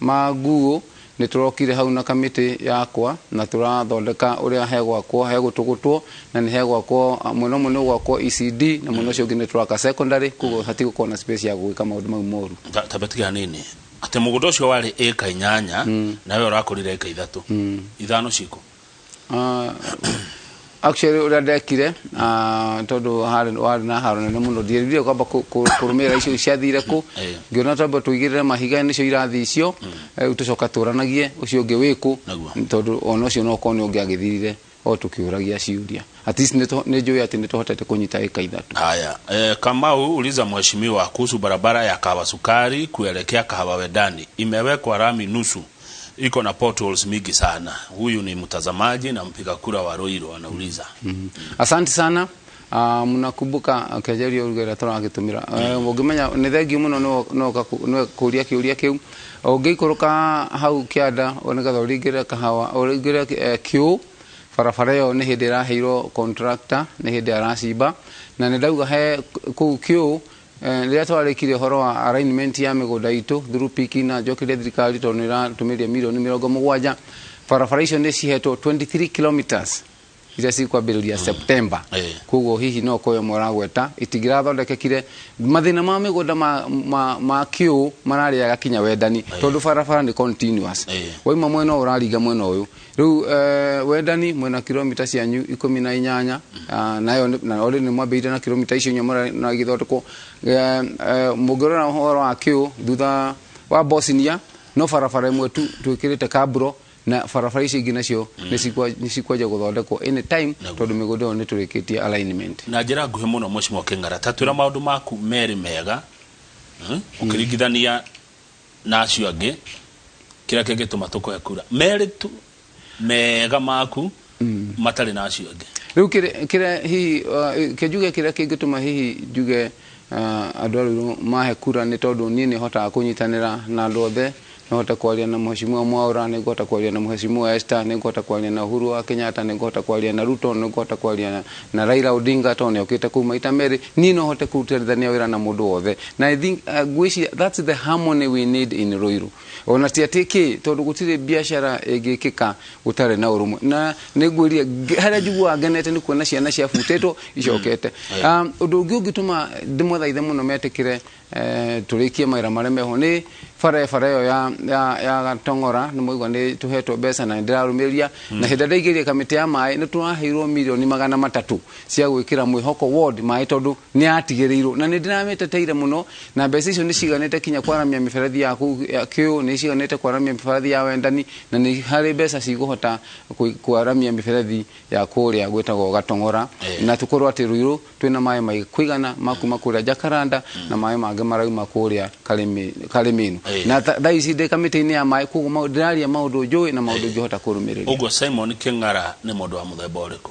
ma nguo. Nĩ tũrokire hau na kamĩtĩ yakwa, na tũrathondeka ũrĩa hegwakwo, hegũtũgũtwo, na nĩ hegwakwo mwena ũmwe nĩ ũgwakwo ECD, na mwena ũcio ũngĩ nĩ tũraka secondary, koguo hatigũkorwo na space ya gwĩka maũndũ mau moru. Ta tiga nini atĩ mũgũnda ũcio warĩ ĩka 8, nawe ũrakũrire ĩka 3, 5 ciko? Actually ũrĩa ndekire, tondũ warĩ na haro nene mũno, ndierire kwamba kũrũmĩrĩra icio ciathire kũ, ngĩona twambe tũigĩrĩre mahiga nĩcio irathi icio, rĩu tũcoka tũranagie ũcio ũngĩ wĩkũ, tondũ ona ũcio no ũkorwo nĩ ũngĩagĩthirire o tũkĩũragia ciũria. At least nĩ njũĩ atĩ nĩ tũhotete kũnyita ĩka 3. Haya, Kamau uliza mheshimiwa kuhusu barabara ya Kahawa Sukari kuelekea Kahawa Wendani, imewekwa rami nusu, iko na potholes mingi sana. Huyu ni mtazamaji na mpiga kura wa Ruiru anauliza. Asante sana. Mnakumbuka kejerio rugera tũragĩtũmĩra. Ũngĩmenya nĩ thengiũ mũno no kũria kĩũria kĩu. Ũngĩikũrũka hau kĩanda nĩgetha ũringĩre Kahawa, ũringĩre kĩũ, barabara ĩyo nĩ hĩndĩ ĩraheirwo contractor, nĩ hĩndĩ aracimba, na nĩ ndauga he kũu kĩũ. Rĩrĩa twarĩkirie ũhoro wa alignment ya mĩgũnda itũ through piki, na njokeria thirikari tondũ nĩ ĩratũmĩria mirioni 70, barabara icio nĩ cihetwo 23 kilometers iria cikwambĩrĩria September. Koguo hihi no koyo mũragweta itingĩrathondekekire. Mathĩna ma mĩgũnda ma kĩũ mararĩaga kinya Wendani, tondũ barabara nĩ continuous, wauma mwena ũyũ ũraringa mwena ũyũ. Rĩu Wendani mwena kilomita cianyu 18, nayo na already nĩ mwambĩrĩirie na kilomita icio inya na igĩthondekwo. Mũngĩrora ũhoro wa kĩũ thutha wa Bosnia, no barabara ĩmwe tu twĩkĩrĩte kaburo, na barabara icio ingĩ nacio nĩ cikwanjia gũthondekwo any time, tondũ mĩgũnda ĩyo nĩ tũrĩkĩtie alignment. Na njĩra nguhĩ mũno mheshimiwa Kĩng'ara, ta twĩra maũndũ maku merĩ mega ũkĩringithania na acio angĩ, kĩrĩa kĩngĩtũma tũkũhe kura, merĩ tu mega maku matarĩ na acio angĩ. Rĩu kĩrĩa hihi kĩnjuge kĩrĩa kĩngĩtũma hihi njuge andũ a Ruiru mahe kura nĩ tondũ niĩ nĩ hotaga kũnyitanĩra na andũ othe. Nĩ hote kwaria na mheshimiwa Mwaura, nĩ ngũhota kwaria na mheshimiwa Esther, nĩ ngũhota kwaria na Uhuru wa Kenyatta, nĩ ngũhota kwaria na Ruto, nĩ ngũhota kwaria na Raila Odinga tondũ nĩ okĩte kũu maita merĩ. Niĩ no hote kũrutithania wĩra na mũndũ wothe, na I think ngwĩciria that's the harmony we need in Ruiru. Ona ti atĩ kĩ, tondũ gũtirĩ biacara ĩngĩkĩka gũtarĩ na ũrũmwe, na nĩ ngwĩria harĩa njiguaga ngenete nĩ kuona ciana ciabutĩtwo icokete. Ũndũ ũngĩ ũngĩtũma ndĩmwathaithe mũno metĩkĩre tũrĩkie mawĩra marĩa meho nĩ barabara ĩyo ya Gatong'ora. Nĩ mwaigua nĩ tũhetwo mbeca na nĩndĩrarũmĩrĩria, na hĩndĩ ĩrĩa ndaingĩrire kamĩtĩ ya maĩ nĩ tũraheirwo mirioni 300 cia gwĩkĩra mwĩhoko ward maĩ, tondũ nĩ yatigĩrĩirwo, na nĩ ndĩramĩteteire mũno, na mbeca icio nĩ ciganĩte kinya kwaramia mĩberethi ya kũu ya kĩũ, nĩ ciganĩte kwaramia mĩberethi ya Wendani, na nĩ harĩ mbeca cigũhota kwaramia mĩberethi ya kũrĩa gwĩtagwo Gatong'ora, na tũkorwo atĩ Ruiru twĩna maĩ ma kũigana ma kuma kũrĩa Jacaranda, na maĩ mangĩ marauma kũrĩa Karĩmĩnu. Na thaa ici ndĩ kamĩtĩ-inĩ ya maĩ, koguo ndĩraria maũndũ njũĩ na maũndũ ingĩhota kũrũmĩrĩria. Ũguo Simon Kĩng'ara nĩ mũndũ wa mũthemba ũrĩkũ?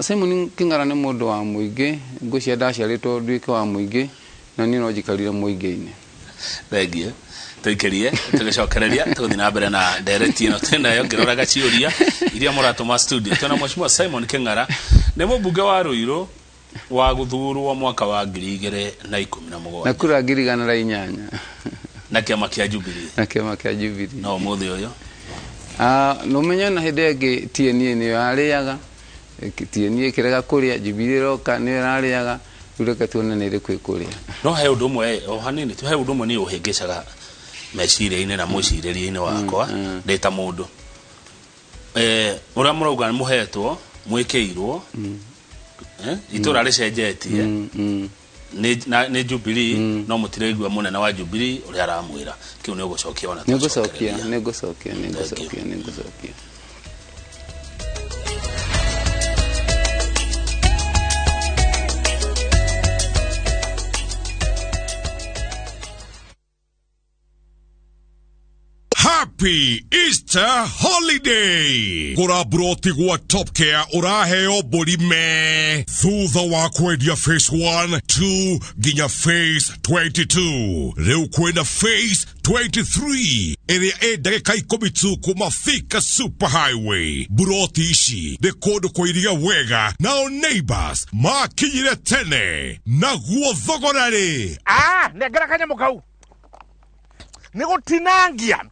Simon Kĩng'ara nĩ mũndũ wa mũingĩ. Ngwĩciria ndaciarĩtwo nduĩke wa mũingĩ, na niĩ no njikarire mũingĩ-inĩ. Thengiũ. Tũikĩrie tũgĩcokereria tũgũthiĩ na mbere na ndereti ĩno twĩnayo ngĩroraga ciũria iria mũratũma studio. Twĩna Mheshimiwa Simon Kĩng'ara, nĩ mũmbunge wa Ruiru wa gũthurwo mwaka wa 2017 na kura 108,000 na kĩama kĩa Jubilee. Na kĩama kĩa Jubilee. No ũmũthĩ ũyũ no menye na hĩndĩ ĩngĩ TNA nĩyo yarĩaga, TNA ĩkĩrega kũrĩa, Jubilee ĩroka nĩyo ĩrarĩaga. Rĩu reke tuone nĩ ĩrĩkũ ĩkũrĩa. No he ũndũ ũmwe o hanini tu, he ũndũ ũmwe niĩ ũhĩngĩcaga meciria-inĩ na mwĩcirĩrie-inĩ wakwa ndĩ ta mũndũ. Ũrĩa mũrauga nĩ mũhetwo mwĩkĩirwo, itũra rĩcenjetie nĩ Jubilee, no mũtiraigua mũnene wa Jubilee ũrĩa aramwĩra. Kĩu nĩ ũgũcokia ona Nĩngũcokia, nĩngũcokia, nĩngũcokia, nĩngũcokia. Happy Easter Holiday! Gũra broti gwa Top Care ũraheo mbũri me thutha wa kwendia phase 1, 2 nginya phase 22. Rĩu kwĩna phase 23 ĩrĩa ĩ ndagĩka 10 tu kuma Thika Super Highway. Buroti ici nĩ kũndũ kũiria wega, nao neighbors makinyire tene naguo thogora rĩ Nengera kanyamũ kau nĩ gũtinangia.